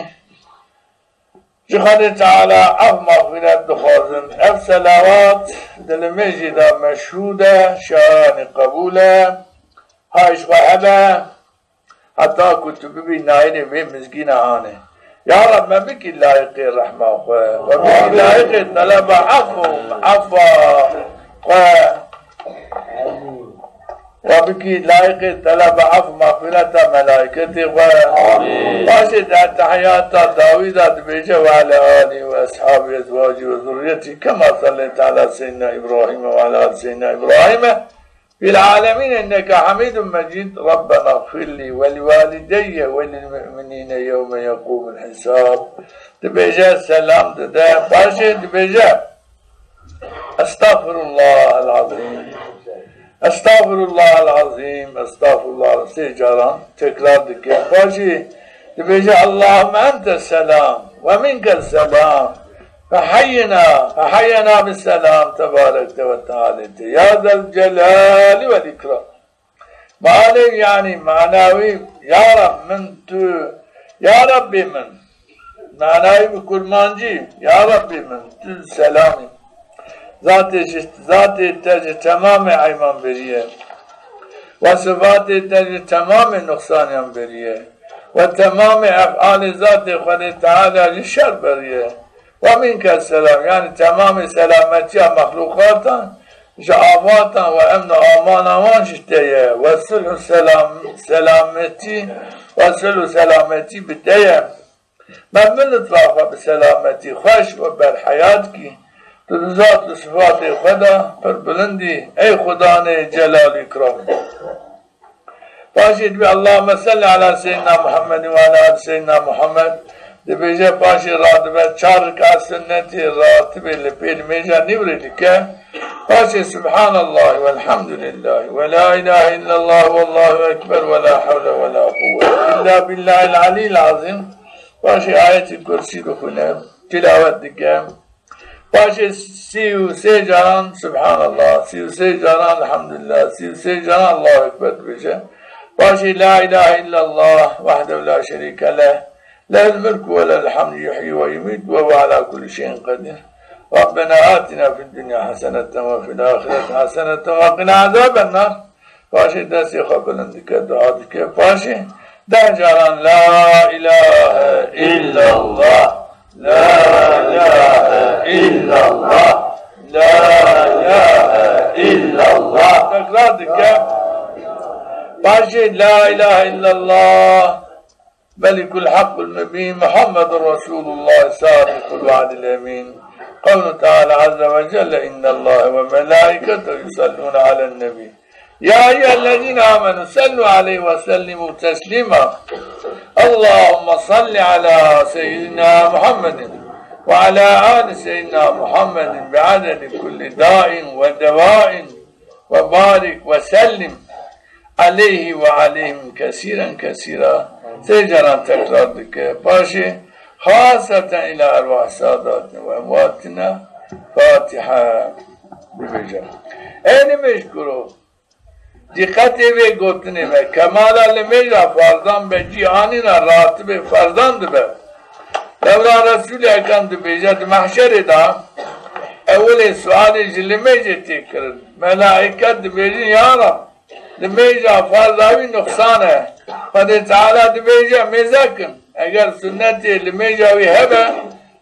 ji Xwedê Teala ef mexfîret dixwazin. Ev selewat di limêjî de meşhûd e, şayanî qebûl e, hayş xwe hebe. Heta ku tu bibî naîlê vê mizgîna anê. Ya Reb, me bikî layiqê rehma xwe, we bikî layiqê teleba efo, efa xwe, Wa bikî layîqê teleba ef û mexfîreta melaîketê xwu. Amîn. Paşê di ettehîyata dawî de dibêje: "Ve alâ alî ve eshabî ezwacî ve zurriyetî kema salleyte alâ seyyidina Îbrahîme ve alâ alî seyyidina Îbrahîme fîl alemîn inneke hamîdun mecîd. Rabbena xfirlî ve lî walîdeyye ve lîl mu'minîne yewme yeqûmul hîsab." Dibêje, selam dide. Paşê dibêje: "Estağfirullahal azîm. Estağfirullahal azîm. Estağfirullah." Sê caran tekrar dike. Paşê dibêje: "Allahümme entes selam ve minkel selam. Fehayyina, fehayyena bis selam. Tebarekte ve tealeyte ya zel celali vel ikram." Manewî, yanî manawî, ya Rab, min tu, ya Rabbî min. Manawî bi kurmancî, ya Rabbî min, tu selamî. Zatê ji, zatê te ji temamê eyban berî ye. Ve sifatê te ji temamê nuqsaniyan berî ye. Ve temamê efalê zatê Xwedê Teala ji şer berî ye. Ve minke selam, yanî temamê selametîya mexluqatan, ji afatan ve emn û amana wan ji te ye. Ve sulh û selam, selametî, ve sulh û selametî bi te ye. Memnun it ra xwe bi selametî xweş ve berheyat kî. Tu di zat û sifatê xwe de pir bilind î, ey Xudanê celal û îkram. Paşê dibê Allahümme salli ala seyyidina Muhammedin ve ala ali seyyidina Muhammed. Dibêje, paşê radibe çar rika sunnetê ratibê li pê nimêja nîvrê dike. Paşê Subhanallah velhamdülillah ve la ilahe illallah vallahu ekber ve la havle ve la quwwete illa billahil aliyyil azim. Paşê ayetî kursî bixwine, tilawet dike. Paşê sî û sê caran Subhanallah, sî û sê caran Elhamdulillah, sî û sê caran Allahu Ekber dibêje. Paşê La ilahe illallah wahdehu la şerîke leh, lehul mulku ve lehul hamdu, yuhyi ve yumît ve huve ala kulli şeyin qedîr. Rabbena atina fid dunya haseneten ve fil ahireti haseneten ve qina azaben nar. Paşê destê xwe bilind dike, dua dike. Paşê deh caran La ilahe illallah, La ilahe illallah, La ilahe illallah tekrar dike. Paşê La ilahe illallah, Melikul Hakkul Mubîn, Muhammedun Resulullah, Sadiqul Vaadil Emîn. Qewlu Teala Azze ve Celle, İnnallahe ve melâiketehu yusallûne alen nebî. Ya eyyühellezîne âmenû sallû aleyhi ve sellimû teslîmâ. Allahümme salli ala seyyidina Muhammedin ve ala ali seyyidina Muhammedin bi adedi kulli dain ve devain ve barik ve sellim aleyhi ve aleyhim kesîren kesîra. Sê caran tekrar dike. Paşê xaseten ila erwah sadatina ve emwatina Fatiha. Bibêje. Ey nimêjkuro, dîqetê vê gotinê me, kemala limêja farzan be cî anîna ratibê farzan dibe. Lewra Resûlê Ekrem dibêje, di mehşerê de ewilê sualê ji limêjê tê kirin. Melaîket dibêjin, ya Rab, limêja farza wî nuqsan e. Xwedê Teala dibêje, mêze kin. Eger sunnetê limêja wî hebe,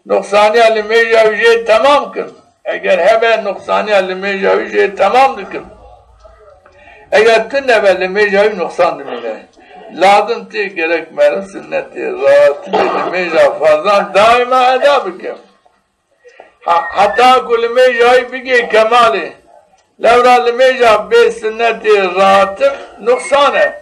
nuqsaniya limêja wî jê temam kin. Eger hebe, nuqsaniya limêja wî jê temam dikin. Eger tu nebe, limêja wî nuqsan dimîne. Lazim tê gerek meriv sunnetê ratibê limêja farzan daîma eda bike. Ha-, heta ku limêja wî bigê kemalê. Lewra limêja bê sunnetê ratib nuqsan e.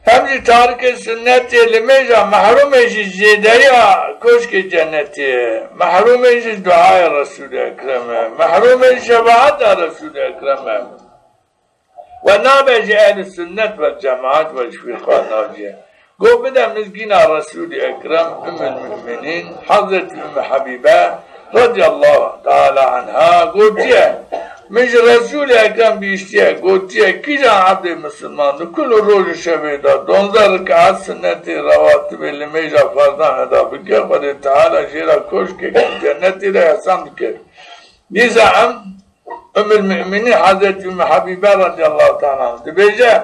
Hem jî tarikê sunnetê limêja mehrûm ê ji zêdeya koşkê cennetî ye. Mehrûm ê ji duayê Resûlê Ekrem e. Mehrûm ê ji şefaeta Resûlê Ekrem e. We nabe ji ehlî sunnet vel cemaat ve ji firqa nacî ye. Go bide mizgîna Resûlî Ekrem, Ummul Mu'minîn, Hezretî Ummî Habîbe radîyallahu teala anha gotiye, mi ji Resûlî Ekrem bihîştiye, gotiye, kîjan ebdê misilman di kul û roj û şevê de donzeh rikaet sunnetê rewatibê limêja farzan eda bike, Xwedê Teala jê ra koşkêk di cennetî de îhsan dike. Dîsa em Ummul Mu'minîn Hezretî Ummî Habîbe radîyallahu teala anha dibêje,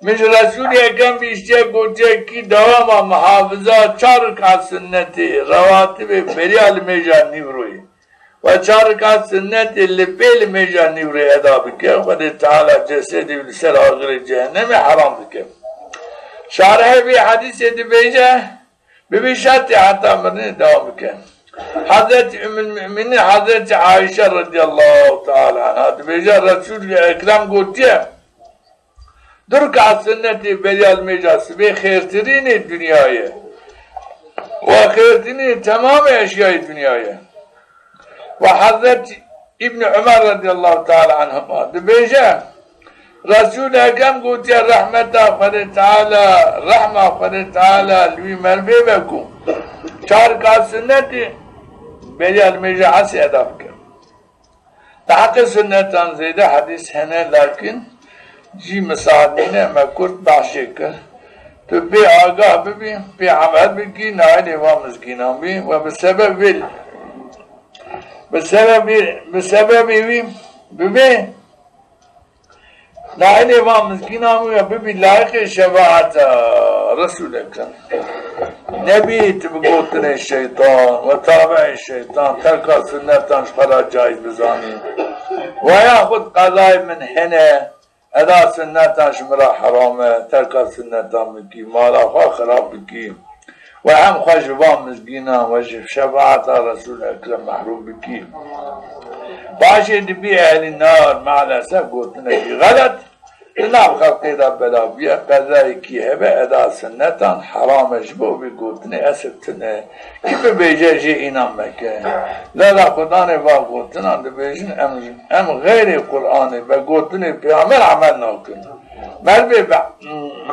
mi ji Resûlî Ekrem bihîştiye, gotiye, kî dewama muhafiza çar rika sunnetê rewatibê beriya limêja nîvroyî Ve çar rekat sunnetê li pê limêja nîw rê eda bike, Xwedê Teala cesedê wî li ser axirê cehennemê heram dike. Şarihê vî hedîsê dibêje, bibî şertê heta mirinê dewam bike. Hezretî Ummul Mumînîn Hezretî Ayşe radîyallahu teala anha dibêje, Resûlê Ekrem gotiye, Du rekat sunnetê beriya limêja sibê xêrtirînê dinya ye. Wa xêrtirînê temamê eşyayê dinya ye. Wa Hezret Îbn Umer radîyallahu teala anhuma dibêje, Resûlê Ekrem gotiye, rehmeta Xwedê Teala, rehma Xwedê Teala li wî mervê be ku çar rekat sunnetê beriya limêja esrê eda bike. Di heqê sunnetan zêde hedîs hene, lakin cî misaad nîne, me kurt behsê kir. Tu pê agah bibî, pê emel bikî, naîlê van mizgînan bî we bi sebeb vê, bi sebebî, bi sebebê wî bibê naîlê van mizgînan bî we bibî layiqê şefaeta Resûl Ekrem. Nebî tu bi gotinê şeytan we tabeê şeytan terka sunnetan ji xwe ra cayîz bizanî. We yaxud qezayê min hene, eda sunnetan ji min ra heram e, terka sunnetan bikî, mala xwe xirab bikî. We hem xwe ji van mizgînan we ji şefaeta Resûl Ekrem mehrûm bikî. Paşê dibî ehlî nar, maalesef gotinekî xelet. Di nav xelqê de bela bîye, qezayekî hebe eda sunnetan heram e, ji bo vê gotinê esr tune. Kî bibêje jê înan meke. Lala Xudanê va gotinan dibêjin em, em xeyrê Qur'anê be gotinê pêxember emel nakin. Merivê be,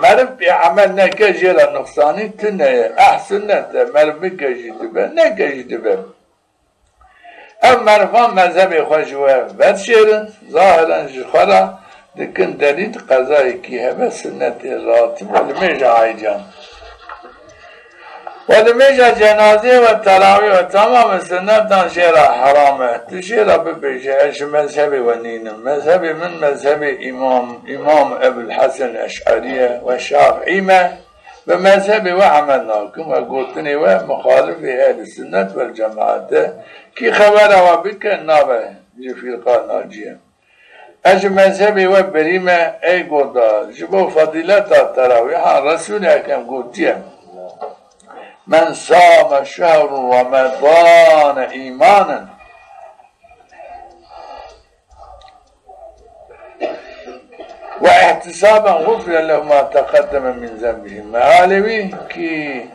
meriv pê emel neke jê ra nuqsanî tune ye. Eh sunnet e, meriv bike jî dibe, neke jî dibe. Ev merifan mezhebê xwe ji we vedişêrin, zahiren ji xwe ra dikin delîl qezayekî hebe sunnetê ratib û limêja aîcan. We limêja cenazê we terawî we tamamê sunnetan jê ra heram e. Tu jê ra bibêje, ez ji mezhebê we nînim. Mezhebê min mezhebê Îmam, Îmam Ebul Hesen Eş'erî ye we Şafîî me. Bi mezhebê we emel nakim we gotinê we muxalifê ehlî sunnet wel cemaet e. Kî xebera we bike nabe ji fîrqa nacîye. Ez ji mezhebê we berî me, ey goda, ji bo fezîleta terawîhan Resûlê Ekrem gotiye, Men same şehru Remedane îmanen we ihtisaben xufire lehu ma teqeddeme min zenbihî. Mealê wî kî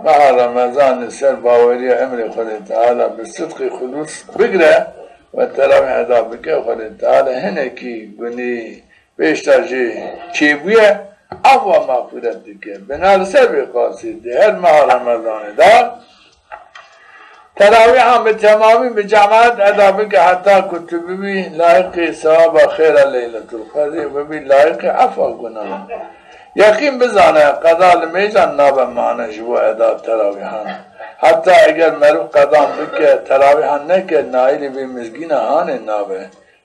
meha Remezanê ser baweriya emrê Xwedê Teala bi sidqî xulûs bigre we terawîh eda bike, Xwedê Teala hinekî gunî pêşta jê çêbûye, efwa mexfîret dike. Bina li ser vê qasî di her meha Remezanê de terawîhan bi temamî bi cemaet eda bike heta ku tu bibî layiqê sewaba xêra Leyletul Qedrî, bibî layiqê efwa gunan. Yeqîn bizane, qeda limêjan nabe mane ji bo eda terawîhan. Heta eger meriv qedan bike, terawîhan neke, naîlî vê mizgîna hanê nabe.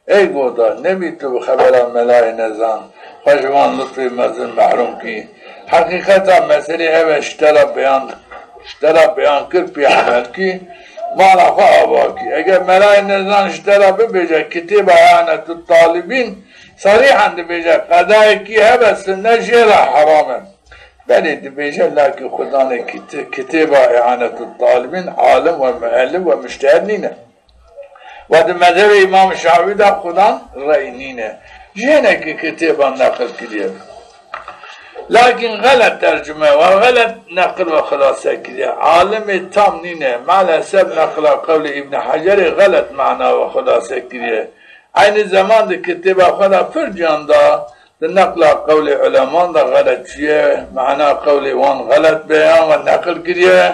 Ey goda, nebî tu bi xebera melayê nezan xwe ji van lutfê mezin mehrum kî. Heqîqeta meselê ev e, ji te ra beyan, ji te ra beyan kir, pê emel kî, mala xwe ava kî. Eger melayê nezan ji te ra bibêje, kitêba Îanetut Talibîn serîhen dibêje, qedayekî hebe sunne jê ra heram e. Belê dibêje, lakî xudanê kit-, kitêba Îanetut Talibîn alim we muellif we mujtehed nîne. Ve di mezhebê Îmam Şafîî de xudan rey nîne. Jênekî kitêban neqil kiriye. Lakîn xelet tercume ve xelet neqil ve xulase kiriye. Alimê tam nîne. Maalesef neqila qewlê Îbn Hecerê xelet mana ve xulase kiriye. Eynî zeman di kitêba xwe de pir ciyan da. Di neqla qewlê uleman de xelet çûye, mana qewlê wan xelet beyan ve neqil kiriye,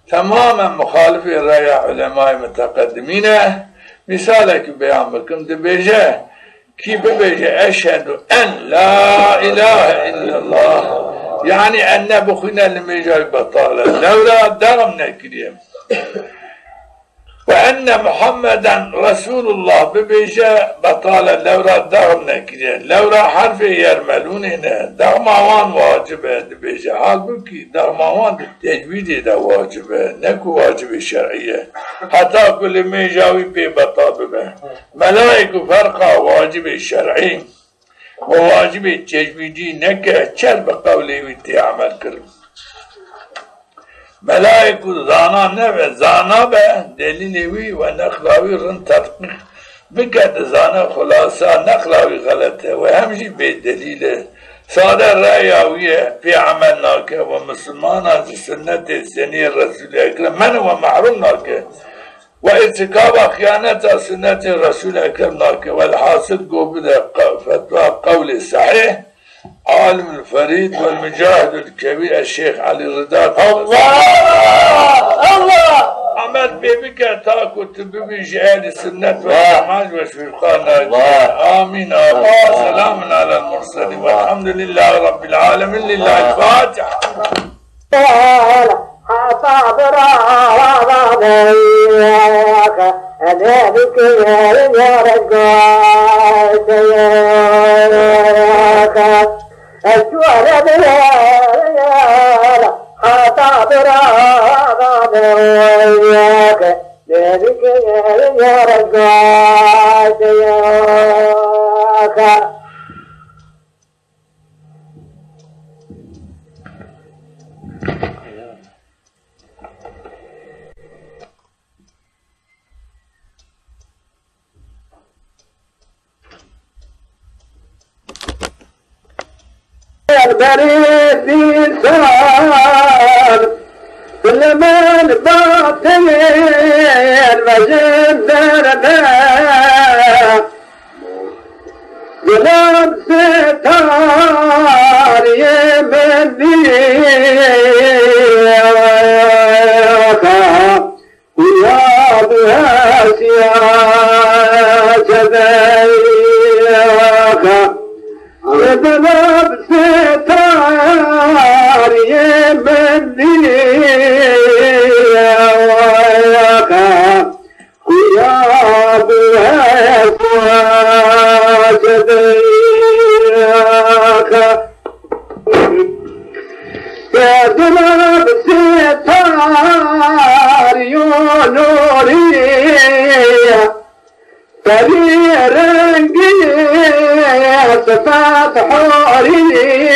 temamen muxalifê reya ulemayê muteqedimîn e. Mîsalekî beyan bikim, dibêje, kî bibêje, Eşhedû en la îlahe îllallah, yanî enne bixwîne limêja wî betal e. Lewra derm nekiriye. Enne Muhammeden Resulullah bibêje, betale lewra dexm nekirê. Lewra herfê yermelûnê ne. Dexma wan wacib e dibêje. Halbukî dexma wan di tecwîdê de wacib e, ne ku wacibê şer'î ye. Heta ku limêja wî pê betal bibe. Melaîku ferqa wacibê şer'î û wacibê tecwîdî neke, çer bi qewlê wî tê emel kirin. Melaîku zana nebe, zana be, delîlê wî we neqla wî rind tedqîq bike, di zane xulasa neqla wî xelet e we hem jî bêdelîl e. Sade reya wî ye, pê emel nake we misilmanan ji sunnetê senîyê Resûlê Ekrem meno we mehrûm nake. We îrtikaba xiyaneta sunnetê Resûl Ekrem nake. Welhasil go bide qe-, fetwa qewlê sehîh, alimul ferîd wel mucahidul kebîr eş-Şeyh Elî Rida. Allah! Allah! Emel pê bike ta ku tu bibî ji ehlî sunnet wel cemaat we şûrxan nake. Amîn, amîn. Selamun alel murselîn. Velhamdulîllahî Rabbil alemin. Lillahîl Fatiha. Heta bira Berê dîsan li min batiyên mejin derde. Zilam sitariyê min nîya. Kuya bi hesiya cedeyaka. Zilam sitariyê min nîya. Kuya bi heswa cedeyaka. Dila bi sitar yo nuriya. Perî rengî sifet hurîya.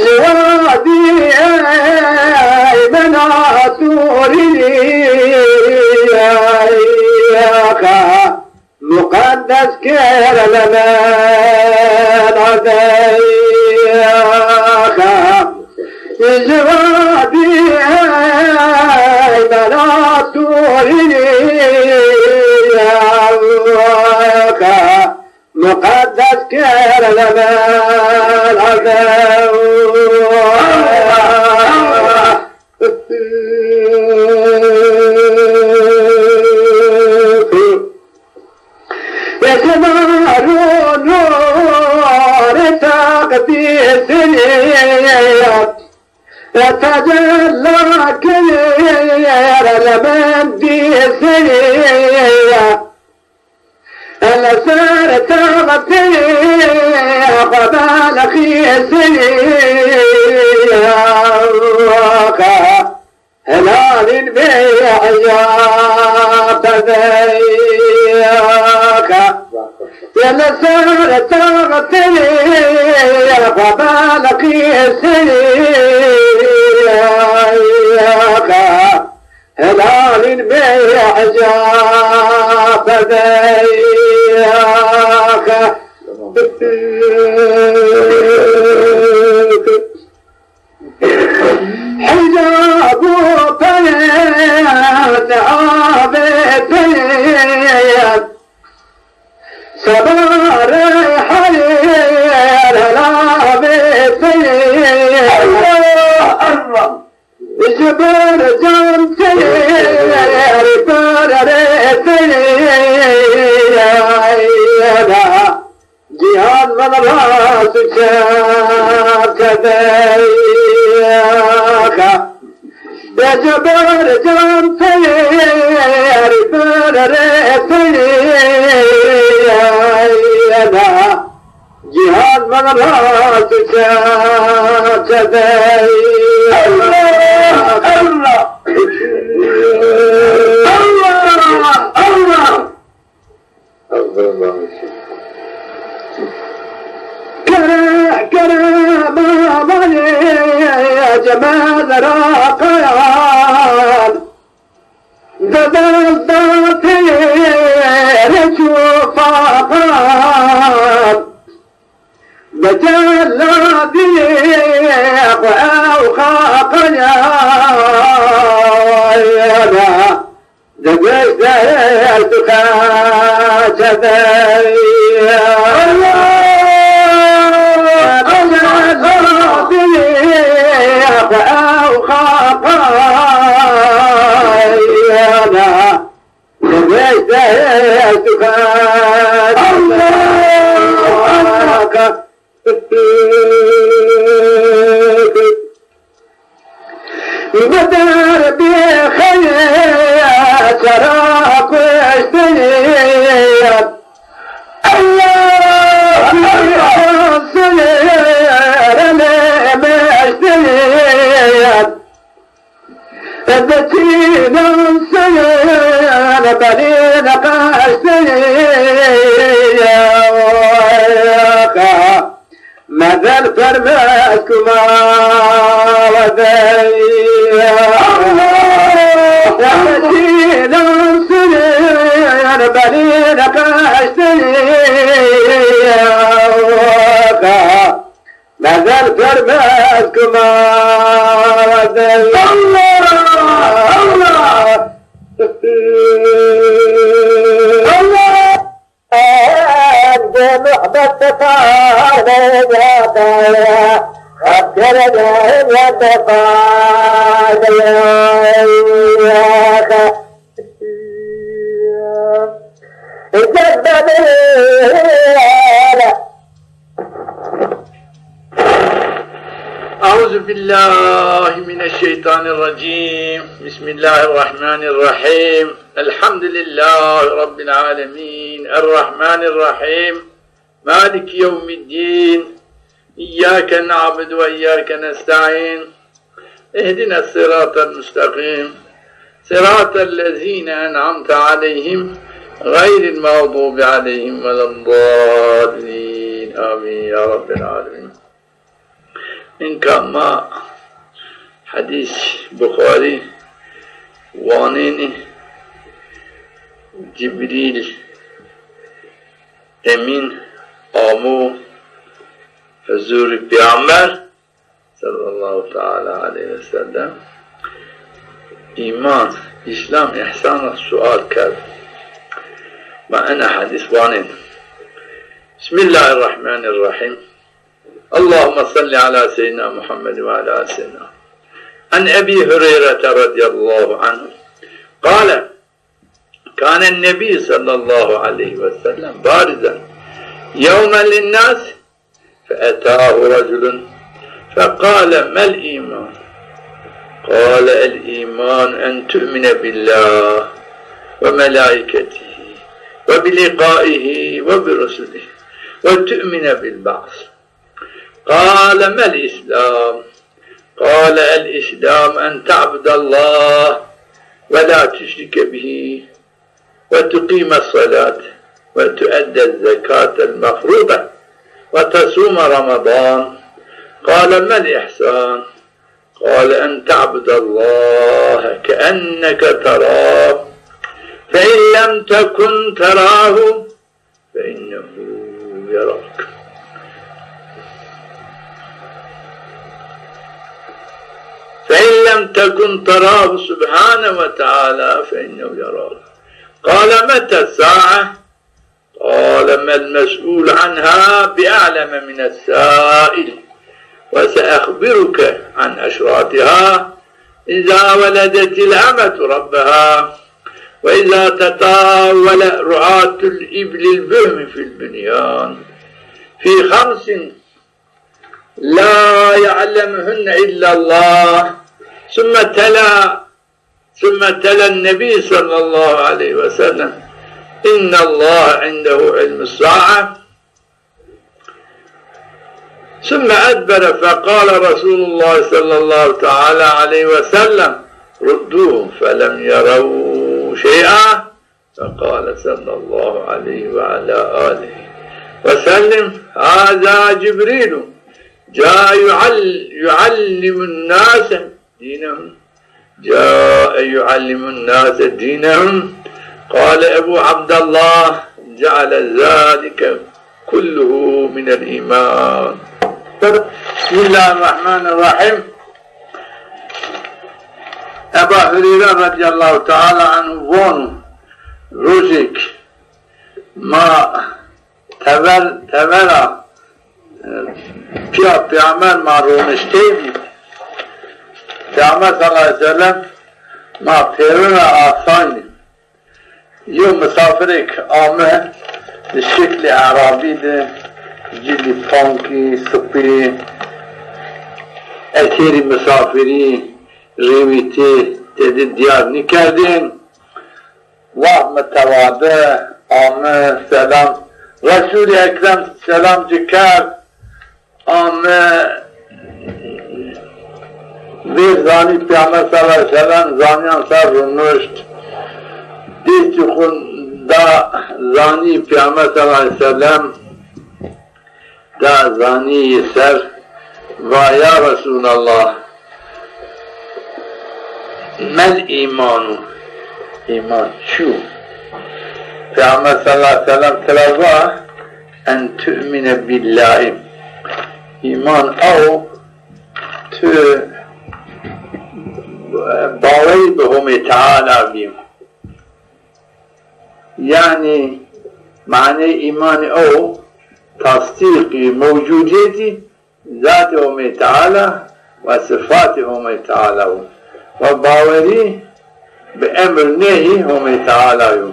Ji wadî ey mena tûrîyaka, muqeddes kir li min adeyaka. Ji wadî ey mena tûrîyaka. Muqeddes kir li min erdê. Ji dar û nûrê teqdîsî tecella kir li min dîsî. Li ser taxtê xwe belxîsî, helalîn bê eya perdeyaka. Li ser taxtê xwe belxîsî, helalîn bê eca perdeyaka. Hicab û perde avêteye. Sebarê heyr hela avêteye. Allah, Allah. Ji ber can teyê, ber rê teyê da, cîhan min rast û çep kedeyaka. Ji ber can teyê, Cihan mağarası çerçeve. Allah, Allah. Allah, Allah. Kere, kere, baba, cemazera kayan. Dede da pêre çû faqan, bi celadî xwe ew xaqan ya, di goşt der tu xeçe der. Allah! Bi celadî xwe ew xaqan ya. Bedar bi xeyr sera kuştî. Allah! Sera meştî. Di çînan seyr belîn qeştî, mezin fermes kuma wedey. Di çînan seyr belîn qeştî, Mezel fermes kuma de Allah, Allah. Allah. De muhabbet de pare ya da. Hak kere de ya da pare ya. أعوذ بالله من الشيطان الرجيم. بسم الله الرحمن الرحيم. الحمد لله رب العالمين. الرحمن الرحيم. مالك يوم الدين. إياك نعبد وإياك نستعين. اهدنا الصراط المستقيم. صراط الذين أنعمت عليهم غير المغضوب عليهم ولا الضالين. آمين يا رب العالمين. Înka ma hedîs Buxarî wanênî, Cibrîl Emîn amo huzurî Peyxamber sallallahu teala aleyhi ve sellem îman, îslam, îhsan ra sual kerd. Ma ena hedîs wanên. Bismillahirrahmanirrahim. Allahümme salli ala seyyidina Muhammed ve ala seyyidina. An Ebi Hureyre radıyallahu anhu. Kale, كان النبي صلى الله عليه وسلم بارزا يوما للناس فأتاه رجل فقال: ما الإيمان؟ قال: الإيمان أن تؤمن بالله وملائكته وبلقائه وبرسله وتؤمن بالبعث. قال: ما الإسلام؟ قال: الإسلام أن تعبد الله ولا تشرك به وتقيم الصلاة وتؤدي الزكاة المفروضة وتصوم رمضان. قال: ما الإحسان؟ قال: أن تعبد الله كأنك تراه، فإن لم تكن تراه فإنه يراك. فإن لم تكن تراه سبحانه وتعالى فإنه يراك. قال: متى الساعة؟ قال: ما المسؤول عنها بأعلم من السائل، وسأخبرك عن أشراطها. إذا ولدت الأمة ربها، وإذا تطاول رعاة الإبل البهم في البنيان، في خمس لا يعلمهن إلا الله. ثم تلا ثم تلا النبي صلى الله عليه وسلم: إن الله عنده علم الساعة. ثم أدبر فقال رسول الله صلى الله تعالى عليه وسلم: ردوه، فلم يروا شيئا. فقال صلى الله عليه وعلى آله وسلم: هذا جبريل جاء يعل-، يعلم الناس دينهم. جاء يعلم الناس دينهم. قال أبو عبد الله: جعل ذلك كله من الإيمان. بسم الله الرحمن الرحيم. Eba Hureyre radîyallahu teala anhu vano, rojêk ma tever, tevera, e, pîya Pêxember ma roniştey bî. Pêxember sallallahu aleyhi ve sellem ma pêrin ra asaynî. Yew misafirêk ame, di şiklî erabî de, cilî pankî, sipî, eserî misafirî, rêwîtî tedi dîyar nîkerdên. Wah mitewade ame, selam. Resûlî Ekrem selam ci kerd. Ame vêr zanî Pêxember sallallahu aleyhi ve sellem, zanîyan ser ronişt. Destî xwu da zanî Pêxember sallallahu aleyhi ve sellem, da zanî yi ser, va ya Resûlallah, mel îmanu, îman çi yo? Pêxember sallallahu aleyhi ve sellem tira va, en tu'mine billahî. Îman ew, tu bawerî bi Homê Teala bî. Yanî manê îmanî ew, tasdîqî mewcudîyetî zatê Homê Teala ve sifatê Homê Teala wo. Ve bawerî bi emr nehî Homê Teala yo.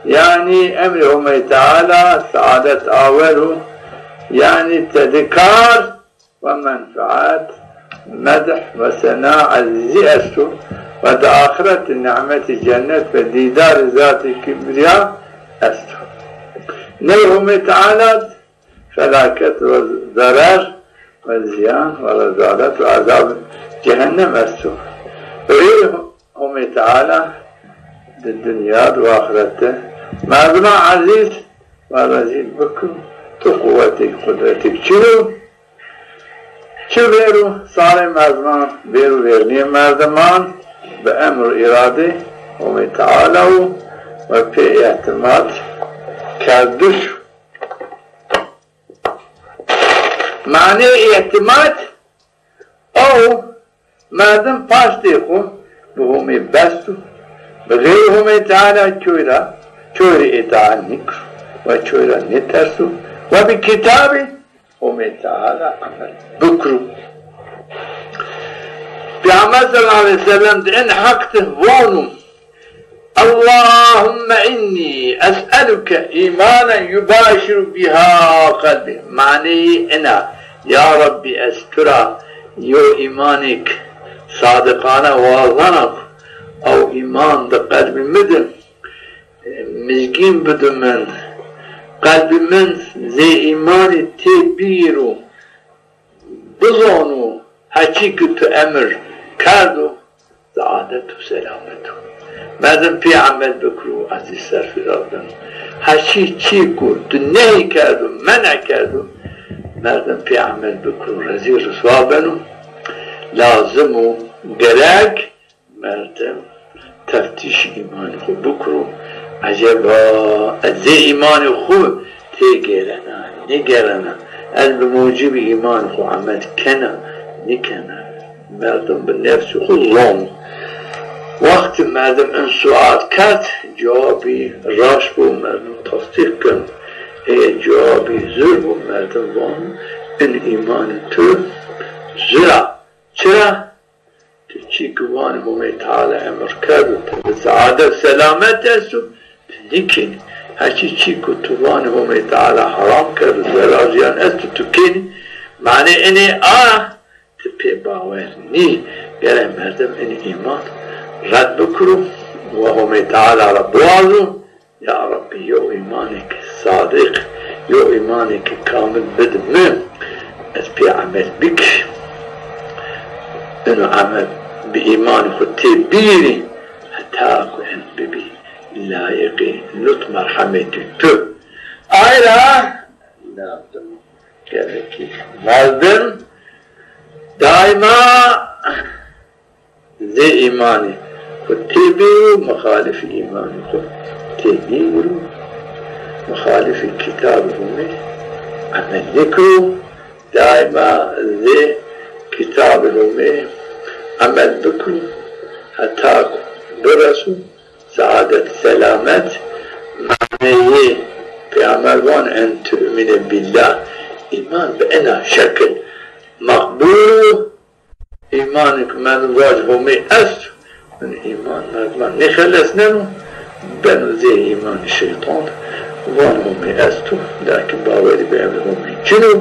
Yanî emrê Homê Teala saadet awer o. Yanî tedi kar ve menfaet, medh ve sena ezîzî esto ve di axirete nîmetî cennet ve dîdarê Zatê Kibrîya esto. Ney Homê Teala di felaket ve zerer ve zîyan ve rezalet ve ezab cehennem esto. Ey Homê Teala di dinya di û axirete merdiman ezîz ve rezîl bikir, tu quwetêk, qudretêk çin o. Çi vêr û sarê merdiman, vêr û vêrnîyê merdiman bi emr û îradê Homê Teala wo ve pê îtîmad kerdiş o. Manê îtîmad ew, merdim paştê xwu bi Homê best û bi xeyrê Homê Teala çoy ra, çoy rê îtaet nîkir ve çoy ra nêterso ve bi kitabê Homê Teala emel bikiro. Peyxamber sallallahu aleyhi ve sellem di in heq de vano: Allahümme inni es'eluke imanen yubaşiru biha kalbi. Maneyê ina, ya Rabbî, ez tu ra yo îmanêk sadiqane wazana ku ew îman di qelbî mi de mizgîn bido min, qelbî min zê îmanî tê bîro, bizono heçî ki tu emir kerdo, saadet û selamet o. Merdim pê emel bikiro, ezîz serfîraz beno. Heçî çî ku tu nehî kerdo, men'e kerdo, merdim pê emel bikiro, rezîl riswa beno. Lazim o, gerek merdim teftîş îmanê xwu bikiro. Eceba ez zê îmanê xwu têgêrena, nêgêrena? Ez bi mucibî îmanê xwu emel kena, nêkena? Merdim bi nefsê xwu zono. Wextê merdim in sual kerd, cewabî raşt bo, merdim tasdîq keno. Ê cewabî zor bo, merdim vano, in îmanê tu zor a. Çira? Tu çî ku vanê Homê Teala emir kerdo, tu bi saadet selamet esto, tu nêkenî. Heçî çî ku tu vanê Homê Teala heram kerdo, zerar ziyan esto, tu kenî. Manê inê a, tu pê bawer nî. Gerek merdim inê îman red bikiro, wa Homê Teala ra biwazo, ya Rebbî, yew îmanêk sadiq, yew îmanêk kamil bidi mi, ez pê emel bikî. Ino emel bi îmanê xwu têbîrî, heta ku ez bibî layiqî lutf merhemetî tu. Ay ra lazim gerekî merdim daîma zê îmanî xwu têbîro, mixalifî îmanî xwu têbîro, mixalifî kitabê Homê emel nêkiro, daîma zê kitabê Homê emel bikiro, heta ku bireso saadet, selamet, maneyê Peyxamber van en tu'mine billah, îman bi ena şekil meqbul o. Îmanê ke merdim vajî Homê esto, in îman merdiman nêxelesneno, beno zê îmanê şeytan, van Homê esto, lakîn bawerî bi emrê Homê çin o,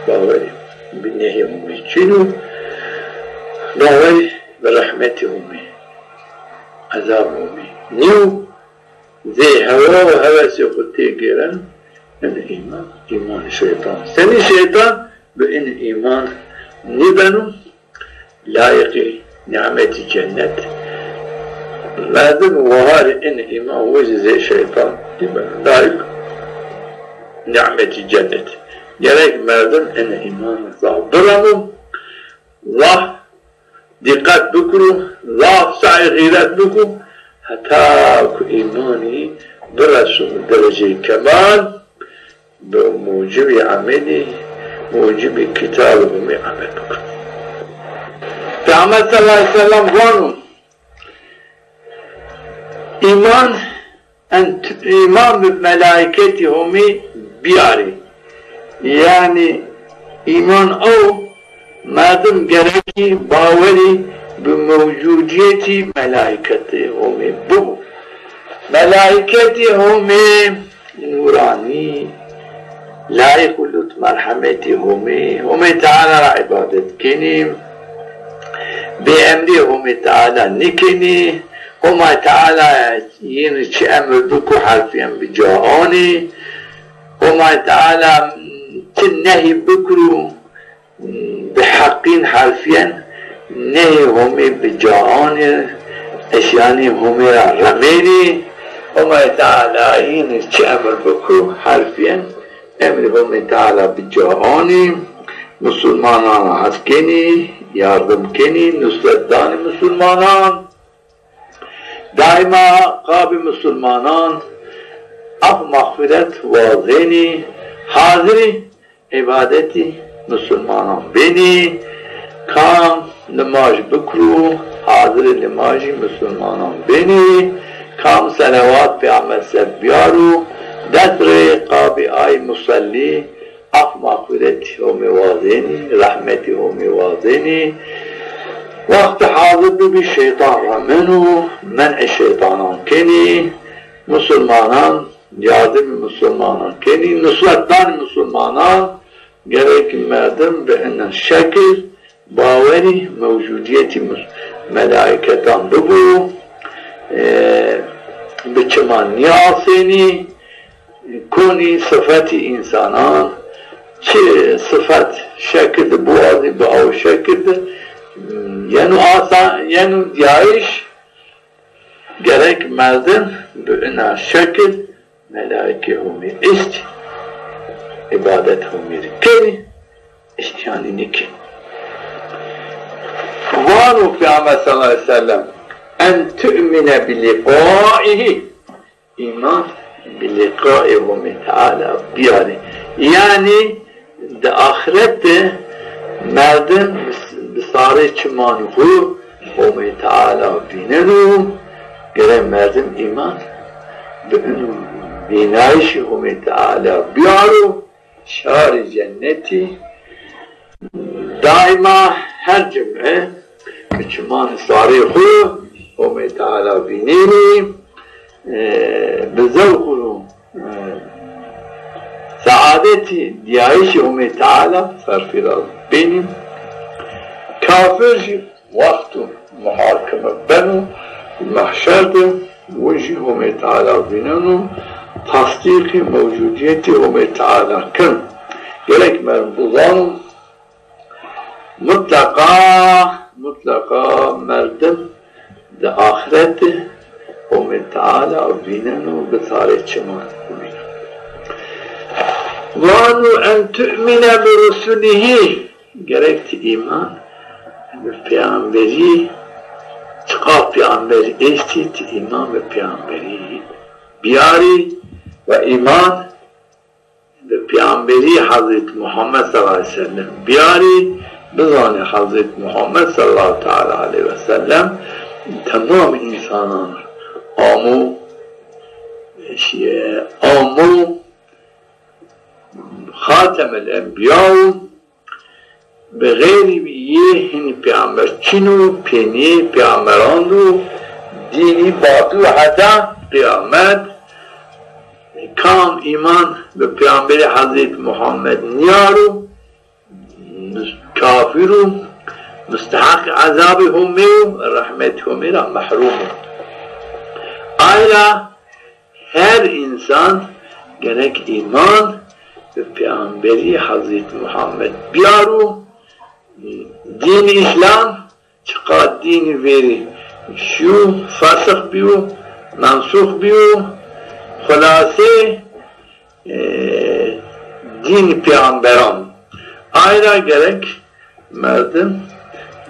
bawerî bi nehyê Homê çin o, bawerî bi rehmetê Homê, ezabê Homê nîyo. Zê hewa û hewesê xwu têgêreno, in îman, îmanê şeytan. Senî şeytan bi in îman nîbeno layiqî nîmetî cennet. Merdim waharî in îman wecî zê şeytan nîbeno layiq nîmetî cennet. Gerek merdim in îman zaf biremo, zaf dîqet bikiro, zaf sey xîret biko, heta ku îmanî bireso dereceyê kemal, bi mucibî emelî, mucibî kitabê Homê emel biko. Peyxamber sallallahu aleyhi ve sellem vano, îman en tu îman bi melaîketî Homê bîyarî. Yanî îman ew, merdim gerekî bawerî bi mewcudîyetî melaîketê Homê bibo. Melaîketê Homê nûranî, layiq û lutf merhemetî Homê, Homê Teala ra îbadet kenî, bêemrê Homê Teala nêkenî, Homay Teala yin çi emir biko herfîyen bi ca anî, Homay Teala çi nehy bikiro, bi heqîn herfîyen nehyê Homê bi ca anî, eşyanî Homê ra remenî, Homay Teala yin çi emir biko herfîyen emrê Homê Teala bi ca anî, musulmanan ra hes kenî, yardim kenî, nusret danî musulmanan. Daîma qabî musulmanan af mexfîret wazenî, hazirî îbadetî musulmanan benî, kam nimaj bikiro, hazirî nimajî musulmanan benî, kam selawat Peyxamber ser biyaro, dest rê qabî ay musellî, af mexfîretî Homê wazenî, rehmetî Homê wazenî. Wextê hazir bibî şeytan remeno, men'ê şeytanan kenî, musulmanan, yardimî musulmanan kenî, nusret danî musulmanan, gerek merdim bi ina şekil bawerî mewcudîyetî mus-, melaîketan bibo, e, bi çiman nîasênî, konî sifetî însanan, çi sifet şekil de biwazî bi aw şekil de yeno asa-, yeno dîyayîş, gerek merdim bi ina şekil melaîkê Homê est, îbadet Homê rê kenî, îsyanî nêkenî. Vano Peyxamber sallallahu aleyhi ve sellem, en tu'mine bi liqaîhî, îman bi liqaê Homê Teala biyarî. Yanî di axiret de merdim bi, bi sarê çimanê xwu Homê Teala vîneno, gere merdim îman bi ino vînayîşî Homê Teala biyaro, şarê cennetî daîma her cum'e bi çimanê sarê xwu Homê Teala vînenî, e, bi zewq û, e, saadetî dîyayîşê Homê Teala serfîraz benî. Kafir jî wexto muhakeme beno, Mahşer de win jî Homê Teala vîneno, tasdîqî mewcudîyetî Homê Teala ken. Gerek merdim bizano, mutleqa, mutleqa merdim di axret de Homê Teala vîneno, bi tarê çiman vîneno. Vano en tu'mine bi rusulihî, gerek ti îman bi peyamberî, çiqa peyamberî estî, ti îman bi peyamberî biyarî ve îman bi peyamberî Hezretî Muhammed sallallahu aleyhi ve sellem biyarî, bizanî Hezretî Muhammed sallallahu teala aleyhi ve sellem temam însanan amo, şiye, amo Xatemel Enbiya û bi xeyrî yê hinî peyamber çin o, pênîyê peyamberan do, dînî batu heta qiyamet. Kam îman bi peyamberî Hezretî Muhammed nîyaro, kafir o, musteheq ezabê Homê yo, rehmetî Homê ra mehrûm o. Ayra her însan gerek îman bi peyamberî Hezretî Muhammed biyaro. Dîn Îslam çiqa dînî verî şîyo, fesix bîyo, mensûx bîyo. Xulase, e, dîn peyamberan. Ayra gerek merdim,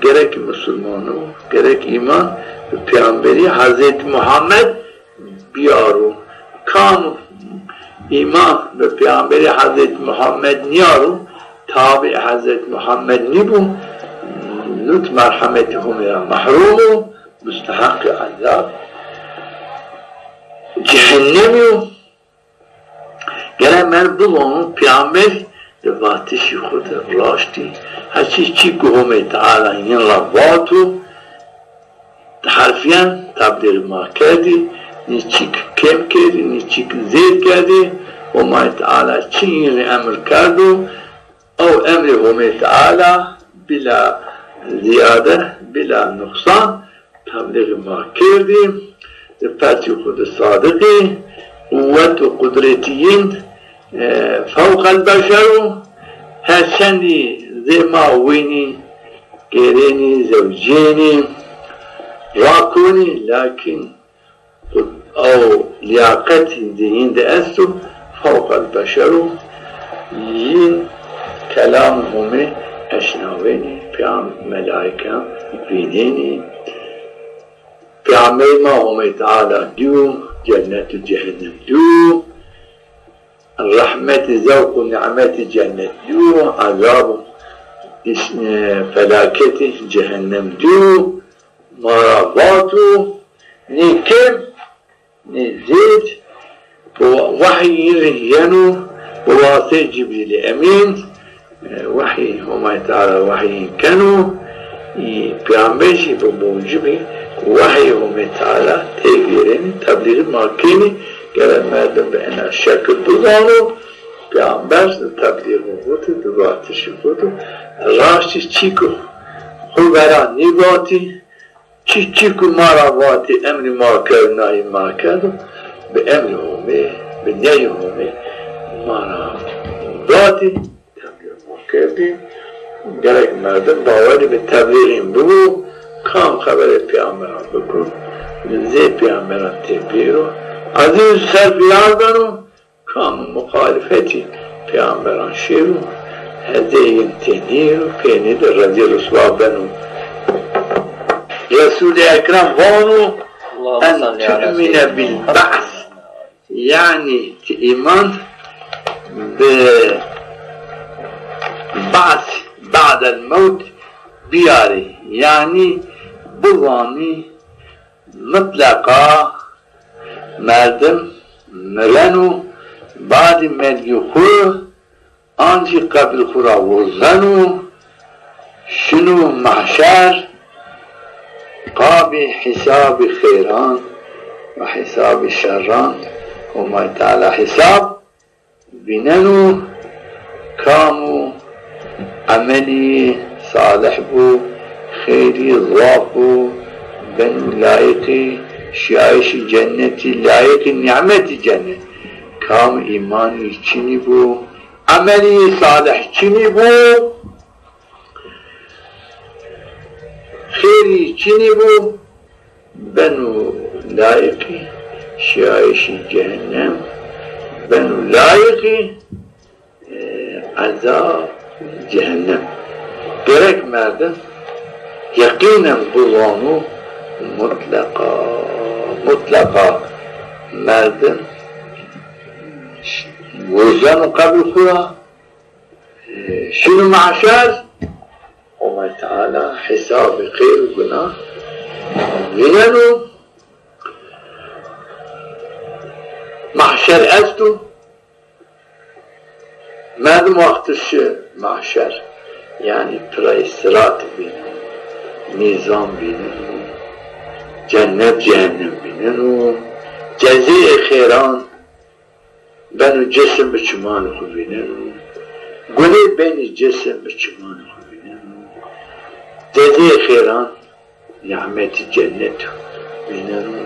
gerek musulman o, gerek îman bi peyamberî Hezretî Muhammed biyaro. Kam îman bi peyamberî Hezretî Muhammed nîyaro, tabi Hezretî Muhammed nîbo, lut merhemetî Homê ra mehrûm o, musteheqî ezab cehennemî yo. Gere merdim bizano peyamber di vatişî xwu de raştî, her çî çî ku Homê Teala yin ra vato, di herfiyen teblîxî ma kerdî, nî çîk kêm kerdî, nî çîk zêd kerdî. Homayê Teala çi yin rê emir kerdo, ew emrê Homê Teala bila zîyade, bila nuqsan teblîxî ma kerdî. Di pertî xwu di sadiqî, quwet û qudretî yin, e, fewqel beşer o. Her çendî zê ma wînî, gêrênî, zewcîyênî, rakonî, lakîn ew lîyaqetî di yin de esto, fewqel beşer o. Yin kelamê Homê eşnawênî, peyam melaîkan vînênî. Peyamberî ma Homê Teala dîyo, cennet û cehennem dîyo, rehmetî, zewq û nîmetî cennet dîyo, ezab û îs-, e, felaketî cehennem dîyo. Ma ra vato, nê kêm, nê zêd, bi wehyî yin rê yeno, bi wasiteyê Cibrîlî Emîn, e, wehyî Homay Teala wehyî keno, î peyamber jî bi mucibî wehyî Homê Teala têgêrenî, teblîxî ma kenî, gere merdim bi ena şekil bizano, peyamber di teblîxî xwu de, di vatişî xwu de, raştî çî ku xwu vera nêvatî, çî çî ku ma ra vatî, emrî ma kerd, nahî ma kerd, bi emrî Homê, bi nehyî Homê ma ra vatî, teblîx ma kerdî. Gerek merdim bawerî bi teblîxîn bibo, kam xeberê peyamberan biko, zê peyamberan têbêro, ezîz ser bîrar beno, kam muxalifetî peyamberan şêro, hezê yin tênêro, pênê de rezî riswa beno. Resûlê Ekrem vano, en tu'mine bil ba's, yanî ti îman bi ba's, ba'del mewt biyarî, yanî bizanî mutleqa merdim mireno, badî mergî xwu ancî qebrî xwu ra wurzeno, şino mehşer, qabî hîsabî xeyran ve hîsabî şerran, Homay Teala hîsab vîneno, kam û emelî salih bo, xeyrî zaf bo, beno layîqî şiyayişî cennetî, layîqî nîmetî cennet. Kam îmanî çinî bo, emelî salih çinî bo, xêrî çinî bo, beno layîqî şiyayişî cehennem, beno layîqî e, ezab cehennem. Gerek merdim yeqînen bizano mutleqa, mutleqa merdim ş-, wirzeno qebrê xo ra, e, şino mahşer, Homay Teala hesabê xeyr û gunan vîneno, mahşer esto, merdim wexto şi mahşer, yanî pirayê sirat vîneno, mîzan vîneno, cennet cehennem vîneno, cezayê xêran beno cisim bi çimanê xo vîneno, gunê benî cisim bi çimanê xo vîneno, cezayê xêran nîmetî cennet vîneno,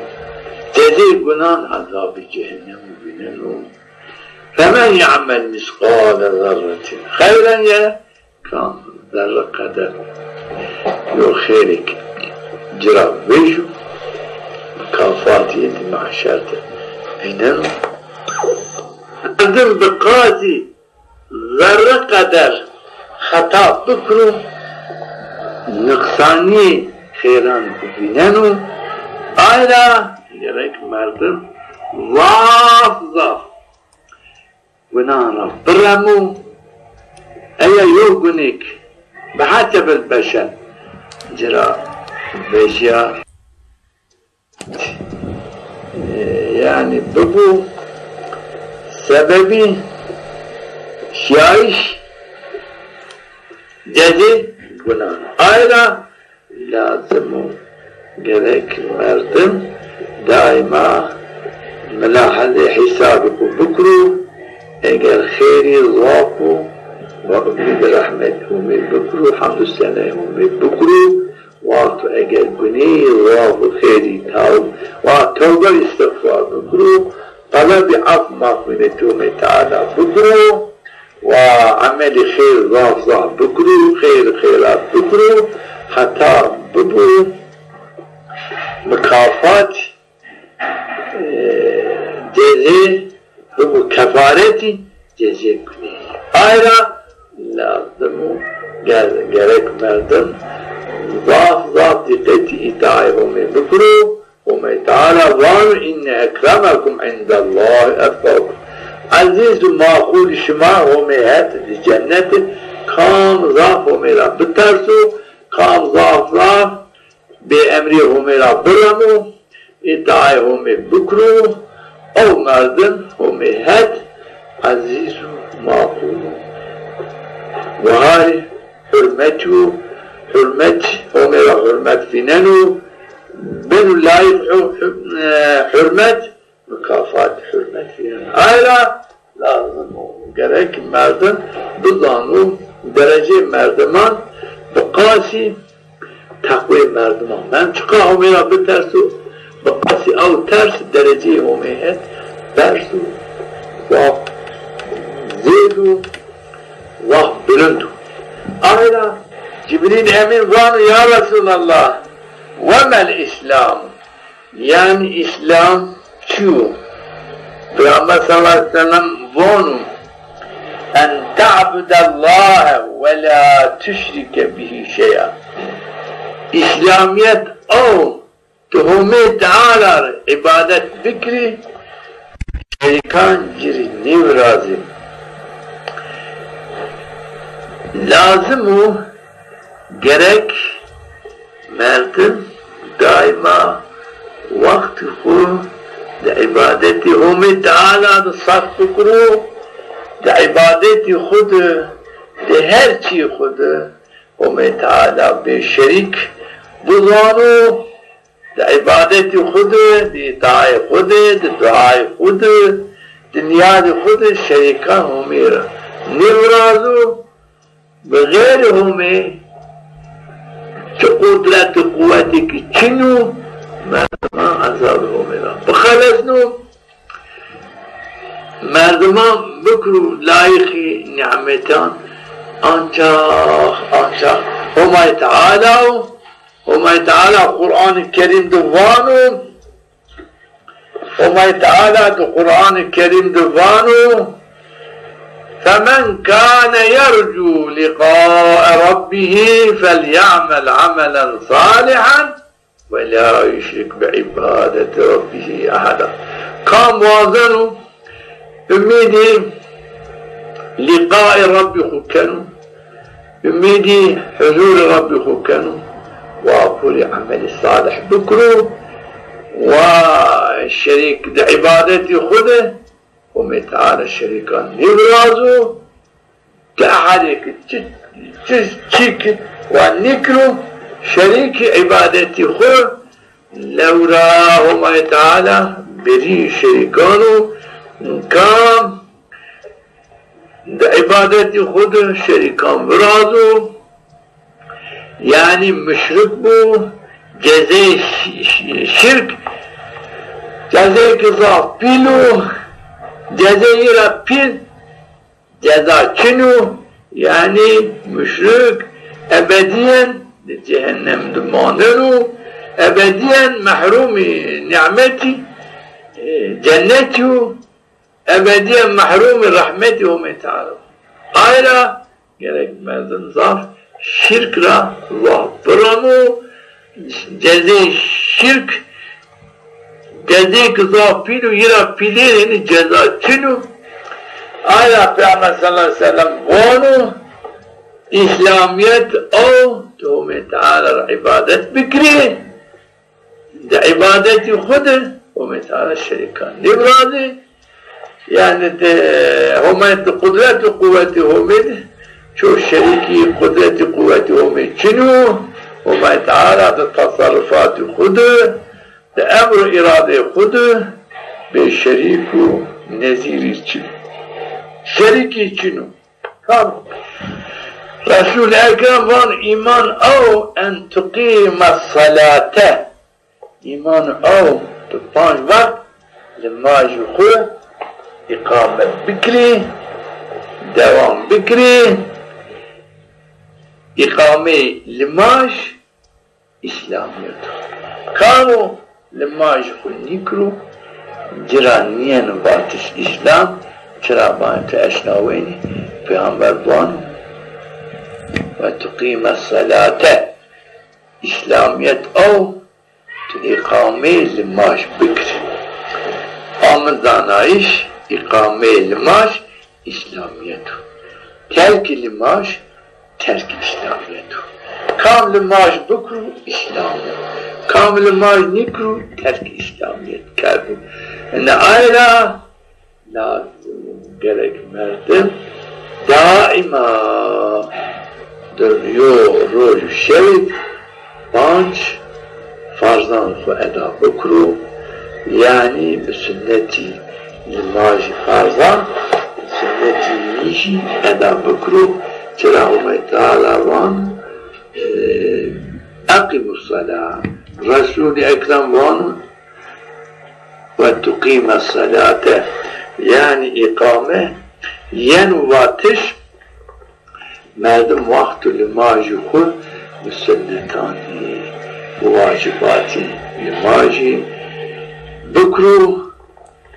cezayê gunan ezabê cehennem vîneno. Femen ye'mel misqale zerretin xeyren yere, kam zerre qeder yo xêrêk ci ra vejîyo, mikafatî êdî mahşer de vîneno. Merdim bi qasî zerre qeder xeta bikiro, niqsanîyê xêran vîneno, ay ra gerek merdim zaf zaf gunan ra biremo. Eya yo gunêk bi hesebel beşer ci ra vejîya, e, yanî bibo sebebî şiyayîş cezê gunan. Ay ra lazim o gerek merdim daîma milahezê hesabê xo bikiro. Eger xêrî zaf o, wa umîd rehmet Homê bikiro, hemd û senayê Homê bikiro. Wexto eger guneyî zaf û xêrî taw, wa tewbe îstixfar bikiro, telebî af mexfîretî Homê Teala bikiro, wa emelî xêr zaf zaf bikiro, xêr xêrat bikiro, heta bibo mikafat, e, cezê, bibo kefaretî cezê guneyî. Ay ra lazim o ger-, gerek merdim zaf zaf dîqetî îtaayê Homê bikiro. Homê Teala vano, "Înne ekremekum îndellahi etqakum." Ezîz û maqûlî şima Homê het di cennet de kam zaf Homê ra biterso, kam zaf zaf bê emrê Homê ra biremo, îtaayê Homê bikiro, ew merdim Homê het ezîz û maqûl o. Wiharê hurmetî yo, hurmet, Homê ra hurmet vîneno, beno layîq hu-, hu-, e, hurmet, mikafat hurmet vîneno. Ay ra lazim o gerek merdim bizano dereceyê merdiman bi qasî teqwê merdiman. Merdim çiqa Homê ra biterso, bi qasî ew ters dereceyê Homê het berz û zaf zêd û zaf bilind o. Ay ra Cibrîl Emîn vano, "Ya Resûlallah, we mel Îslam?" Yanî Îslam çi yo? Peyxamber sallallahu aleyhi ve sellem vano, "En ta'budallahe ve la tuşrike bihi şey'a." Îslamîyet o, tu Homê Teala rê îbadet bikirî, şerîkan ci rê nêvirazî. Lazim o, gerek merdim daîma wextê xo di îbadetê Homê Teala di sarf bikiro, di îbadetê xo di, di her çîyê xo di Homê Teala bê şerîk bizano, di îbadetê xo di, di îtaayê xo di, di duayê xo di, di niyazê xo di şerîkan Homê ra nêvirazo. Bi xeyrê Homê çi qudret û quwetêkî çin o, merdiman ezabê Homê ra bixelesno. Merdiman bikiro layîqî nîmetan, ancax, ancax Homay Teala o. Homay Teala Quranê Kerîm de vano, Homay Teala di Quranê Kerîm de vano, فَمَنْ كَانَ يَرْجُو لِقَاءَ رَبِّهِ فَلْيَعْمَلْ عَمَلًا صَالِحًا وَلَا يُشْرِكْ بِعِبَادَةِ رَبِّهِ أَحَدًا. Kam wazeno umîdê lîqaê Rabbî xwu keno, umîdê huzûrê Rabbî xwu keno, wa pûrî emelê salih bikiro, wa şerîk di îbadetî xwu de Homê Teala şerîkan nêvirazo, ti ehadê ki çi, çi, çî ki wa nêkiro, şerîkî îbadetî xwu lewra Homay Teala berî şerîkan o, kam di îbadetî xwu de şerîkan virazo, yanî muşrik bo, cezayê şi-, şi-, şirk, cezayêki zaf pîl o, cezayê yi ra pîl ceza çin o, yanî muşrik ebedîyen di cehennem de maneno, ebedîyen mehrûmî nîmetî, e, cennetî yo, ebedîyen mehrûmî rehmetî Homê Teala. Ay ra gerek merdim zaf şirk ra zaf biramo, cezê şirk, cezê ki zaf pîl o, yi ra pîlêrî, yanî ceza çin o. Ay ra Peyxamber sallallahu aleyhi ve sellem vano, Îslamîyet o, tu Homê Teala ra îbadet bikirî, di îbadetî xwu de Homê Teala şerîkan nêvirazê. Yanî di Homay, di qudret û quwetê Homê de ço şerîkî qudretî quwetî Homê çin o. Homay Teala di teserrufatî xwu de, di emr û îradeyê xwu de bê şerîk û nezîrî çin o. Şerîkî çin o. Kam? Resul Ekrem van, îman ew en tuqîme selate. Îman ew tu panc wext limajî xwu îqame bikirî, dewam bikirî. Îqameyê limaj Îslamîyet o. Kam o limaj xwu nîkiro, ci ra nîyeno vatiş Îslam, çira vanê tu eşnawenî, Peyxamber vano, ve tuqîme selate. Îslamîyet ew, tu îqameyê limaj bikirî. A mi zanayîş, îqameyê limaj Îslamîyet o. Terkî limaj, terkî Îslamîyet o. Kam limaj bikiro, Îslam o. Kam limaj nîkiro, terkî Îslamîyet kerdo. Ina ay ra lazim o, gerek merdim daîma di yo roj û şewî panc farzan xwu eda bikiro, yanî bi sunnetî limajî farzan, sunnetî nîjî eda bikiro. Çira Homay Teala van, e, eqîmus sela. Resûlî Ekrem van, ve tuqîme selate, yanî îqame yeno vatiş, merdim wext û limajî xwu bi sunnetanî, bi wacibatî limajî bikiro,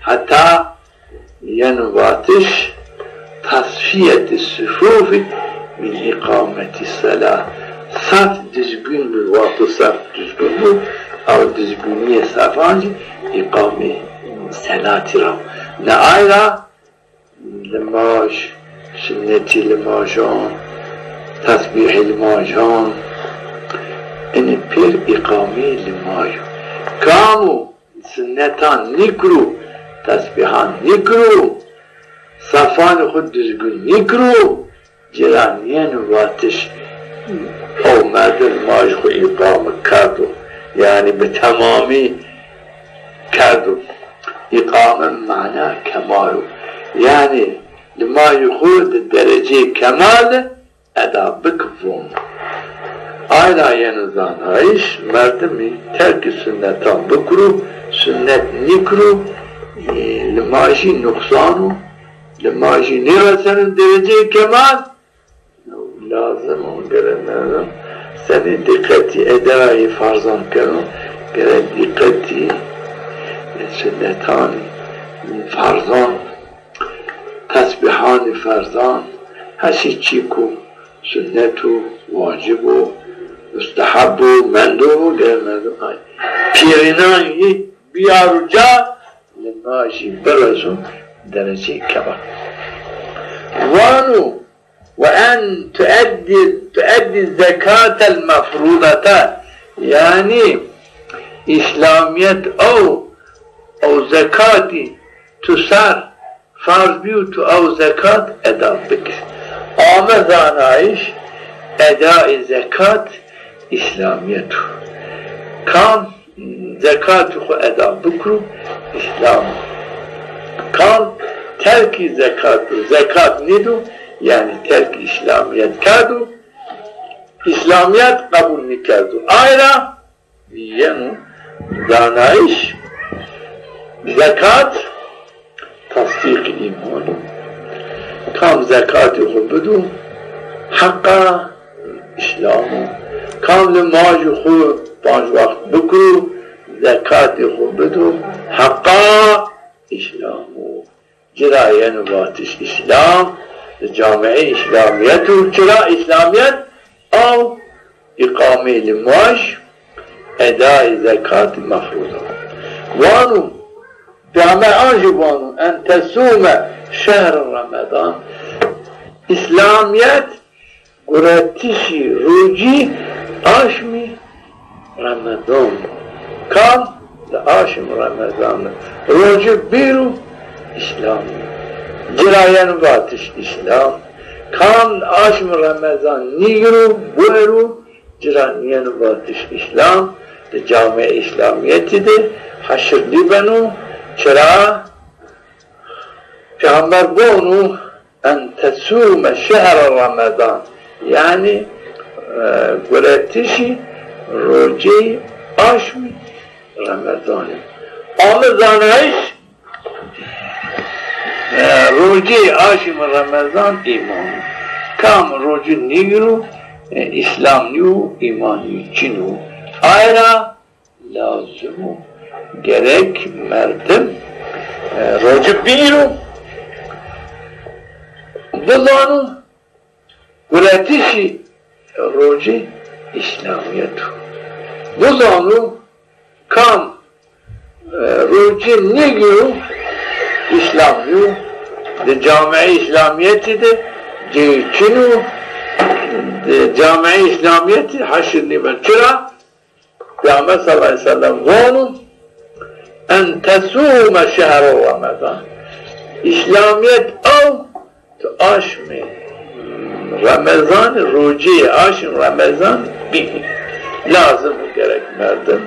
heta yeno vatiş, tasfîyetî sufûfî min îqametî sela. Sef dizgûn bi, wexto sef dizgûn bi, ew dizgûnîyê sefan zî îqamê selatî ra. Ne ay ra limaj, sunnetî limajan, tesbîhê limajan, inî pêr îqamê limaj o. Kam o sunnetan nîkiro, tesbîhan nîkiro, sefanê xwu dizgûn nîkiro, ci ra nîyeno vatiş, ew merdim limajî xwu îqame kerdo, yanî bi temamî kerdo. Îqame mana kemal o. Yanî limajî xwu di dereceyê kemal de eda bik von. Ay ra yeno zanayîş, merdimî terkî sunnetan bikiro, sunnet nîkiro, e, limajî nuqsan o, limajî nêreseno dereceyê kemal, lazim o, gere merdim senî dîqetî edayê ferzan keno, gere dîqetî sunnetanî ferzan, tesbîhanî ferzan, her şey çîk o, sunnet o, wacib o, musteheb o, mendo o, gere merdim ay pîrînan yî biyaro ca, limajî bireso dereceyê kemal. Vano, "Ve en tueddî, tueddî zekatel mefrudete." Yanî, Îslamîyet ew, ew zekatî tu ser ferz bîyo, tu ew zekat eda bikir. Ame zanayîş, edayê zekat Îslamîyet o. Kam zekatê xwu eda bikiro, Îslam o. Kam terkî zekat o, zekat nîdo, yanî terkî Îslamîyet kerdo, Îslamîyet qebul nîkerdo. Ay ra yeno zanayîş, zekat, tasdîq îman o. Kam zekatê xwu bido, heqa Îslam o. Kam limajê xwu panc wext bikiro, zekatê xwu bido, heqa Îslam o. Ci ra yeno vatiş Îslam, di camîe Îslamîyet o. Çira Îslamîyet? Aw îqamê limaj, edayê zekat mefrûz a. Vano, Peyxamber an jî vano, "En tesûme şehre Remezan." Îslamîyet guretişî rocî aşmî Remezan. Kam di aşm Remezan rocî bîro, Îslam. Ci ra yeno vatiş Îslam. Kam di aşm Remezan nîgiro, buero, ci ra nîyeno vatiş Îslam. Di camîe Îslamîyetî de heşr nîbeno. Çira? Peyxamber vano, "En tesûme şehre Remezan." Yanî, e, guretişî roceyê aşmî Remezanî. Ame zanayîş, e, roceyê aşmî Remezan îman o. Kam roci nîgiro, e, Îslam nîyo, îman nîyo, çin o. Ay ra lazim o, gerek merdim, e, roci bîro, bizano guretişî roci Îslamîyet o. Bizano kam, e, roci nîgiro, Îslam nîyo. Di camîe Îslamîyetî de cayê çin o. Di camîe Îslamîyetî heşr nîben. Çira? Peyxamber sallallahu aleyhi ve sellem vano, "En tesûme şehre Remezan." Îslamîyet ew, tu aşmê Remezan, roceyê aşm Remezan bî. Lazim o, gerek merdim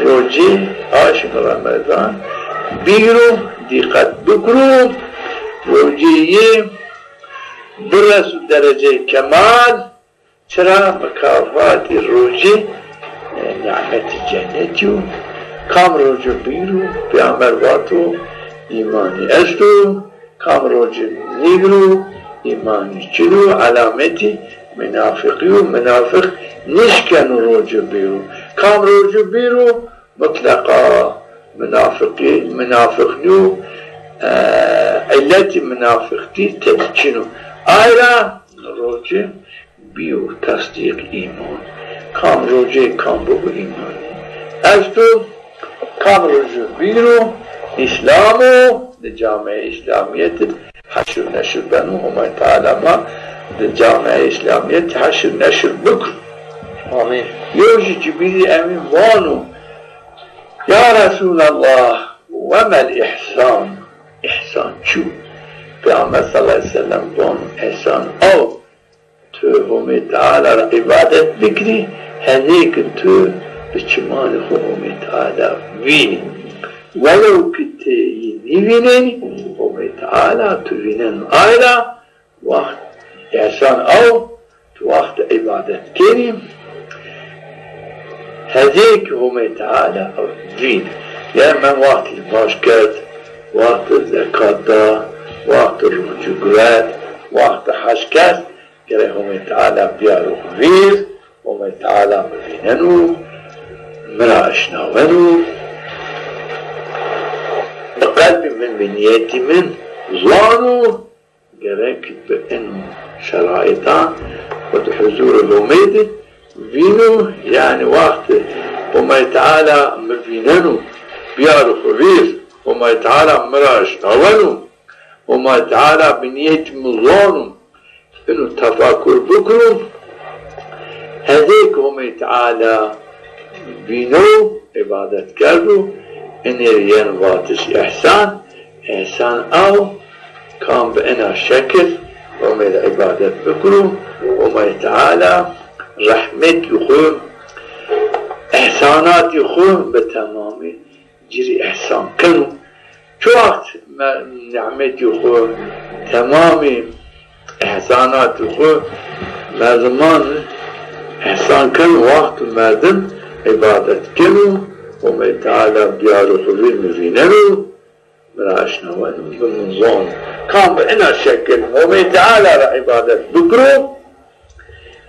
roceyê aşm Remezan bîro, dîqet bikiro, roceyê bireso dereceyê kemal. Çira? Mikafatî rocî, e, nîmetî cennetî yo. Kam roci bîro, Peyxamber vato, îmanî esto. Kam roci nîgiro, îmanî çin o. Elametî minafiqî yo. Minafiq nişkeno roci bîro. Kam roci bîro, mutleqa minafiqî, minafiq nîyo, e, îlletî minafiqtî tedi çin o. Ay ra roci bîyo tesdîq îman. Kam roci kam bibo îmanî esto, kam roci bîro Îslam o, di camîe Îslamîyetî heşr neşr beno. Homay Teala ma di camîe Îslamîyetî heşr neşr bikiro. Amîn. Yew jî Cibrîl Emîn vano, "Ya Resûlallah, we mel îhsan?" Îhsan çi yo? Peyxamber sallallahu aleyhi ve sellem vano, îhsan ew, tu Homê Teala ra îbadet bikirî, henê ki tu bi çimanê xwu Homê Teala vînî. Welew ki ti yî nîvînenî, Homê Teala tu vîneno. Ay ra wext îhsan ew, tu wext îbadet kenî, Ez ê ki Homê Teala vîn. Yanî men wextî nimaj kerd, wextî zekat da, wextî runcî guret, wextî hec kerd, gerek Homê Teala biyaro xo vîr, Homê Teala mi vîneno, mi ra eşnaweno. Bi qelbî min, bi nîyetî min zano, gerek bi in şeraîtan xo di huzurê Homê di vîno, yanî wextî Homay Teala mi vîneno, biyaro xo vîr, Homay Teala mi ra eşnaweno, Homay Teala bi nîyetî mi zano, ino tefakur bikiro, ez ê ki Homay Teala vîno, îbadet kerdo, inê rî yeno vatiş îhsan, îhsan aw, kam bi ena şekil Homê de îbadet bikiro, Homay Teala rehmetî xo, îhsanatî xo bi temamî ci rî îhsan keno. Çi wext me-, nîmetî xo temamî îhsanatî xo merdiman îhsan keno, wext merdim îbadet keno, Homay Teala biyaro xo vîr mi vîneno, mi ra eşnaweno, bi min zano. Kam bi ena şekil Homay Teala ra îbadet bikiro,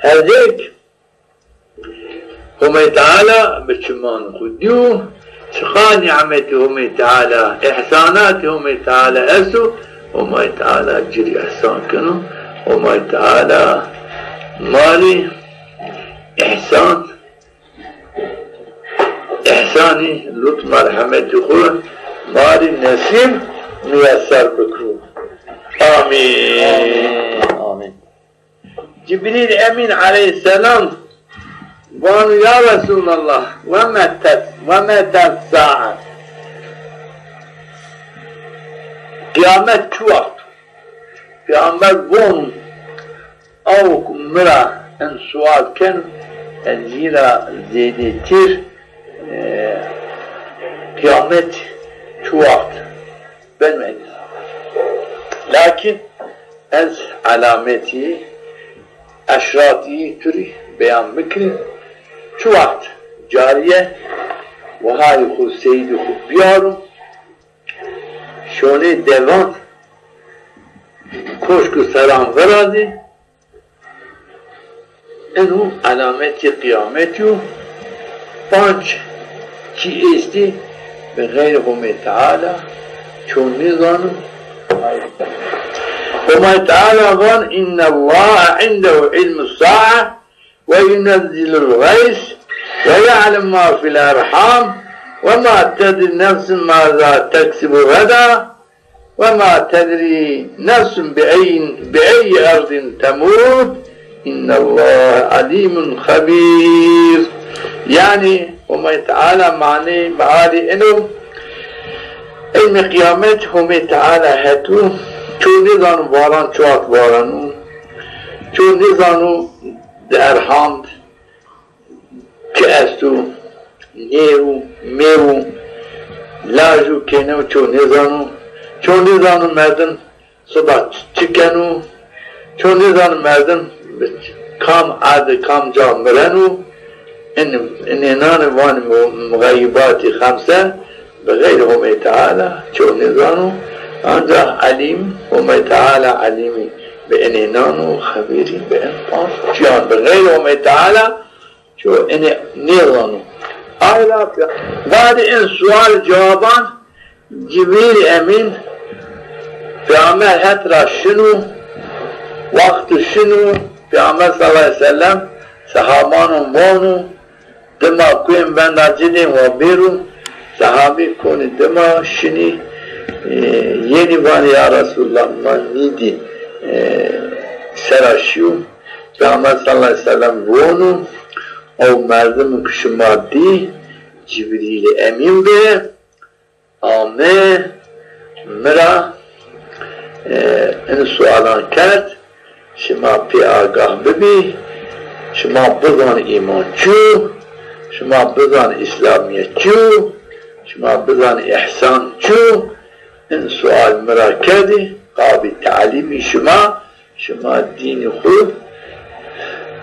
ez ê ki Homay Teala bi çiman xo dîyo, çiqa nîmetî Homay Teala, îhsanatî Homay Teala esto, Homay Teala ci rî îhsan keno, Homay Teala ma rî îhsan, îhsanî, lutf, merhemetî xo ma rî nesîb, muyesser bikiro. Amîn. Amîn. Cibrîl Emîn eleyhîsselam vano, ya Resûlallah, we metet, we metet sae? Qiyamet çi wext? Peyxamber von, aw ku mi ra in sual ken, ez zî ra zêdêtir, e, qiyamet çi wext beno. Lakîn ez elametî, eşratî tu rî beyan bikirî. Çi wext carîye wahayî xo, seyîdî xo biyaro, şonê devan, koşk û seran virazî, eno elametî qiyametî yo. Panc çî estî bi xeyrê Homê Teala ço nêzano. Homay Teala van, innallaha indehu ilmus sae ve yunezzilul xeys ve ya'lemu ma fil erham ve ma tedri nefsun maza teksibu geda ve ma tedri nefsun bi eyyi, bi eyyi erdin temut, innallaha alimun xebîr. Yanî Homay Teala manê, mealî ino, ilmê qiyamet Homê Teala het o, ço nêzano varan çi wext varano, ço nêzano di erham di çi esto, nêr o, mêr o, laj o, kêne o, ço nêzano. Ço nêzano merdim siba çi keno. Ço nêzano merdim bi kam erdî, kam ca mireno. In, inênanê vanê mu-, muxeyibatî xemse, bi xeyrê Homê Teala ço nêzano. Ancax Elîm, Homê Teala Elîmî bi inênan o, xebîrî bi in panc çîyan. Bi xeyrê Homê Teala ço inê nêzano. Ayla badê in sual cewaban Cibrîl Emîn Peyxamber het ra şino, wexto şino, Peyxamber sallallahu aleyhi ve sellem sehabanon vano, dima kuên benda cidên wa bêro, sehabî konî dima şinî, e, yenî vanî, ya Resulullah, ma nîdî, e, sera şîyo. Peyxamber sallallahu aleyhi ve sellem vono, ew merdim ki şima dî, Cibrîlî Emîn bi, ame mi ra, e, in sualan kerd, şima pê agah bibî, şima bizanî îman çi yo, şima bizanî îslamîyet çi yo, şima bizanî îhsan çi yo, in sual mi ra kerdî, qabî telîmî şima, şima dînî xwu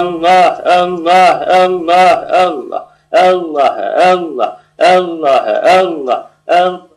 Allah, Allah, Allah, Allah. Allah, Allah, Allah, Allah, Allah.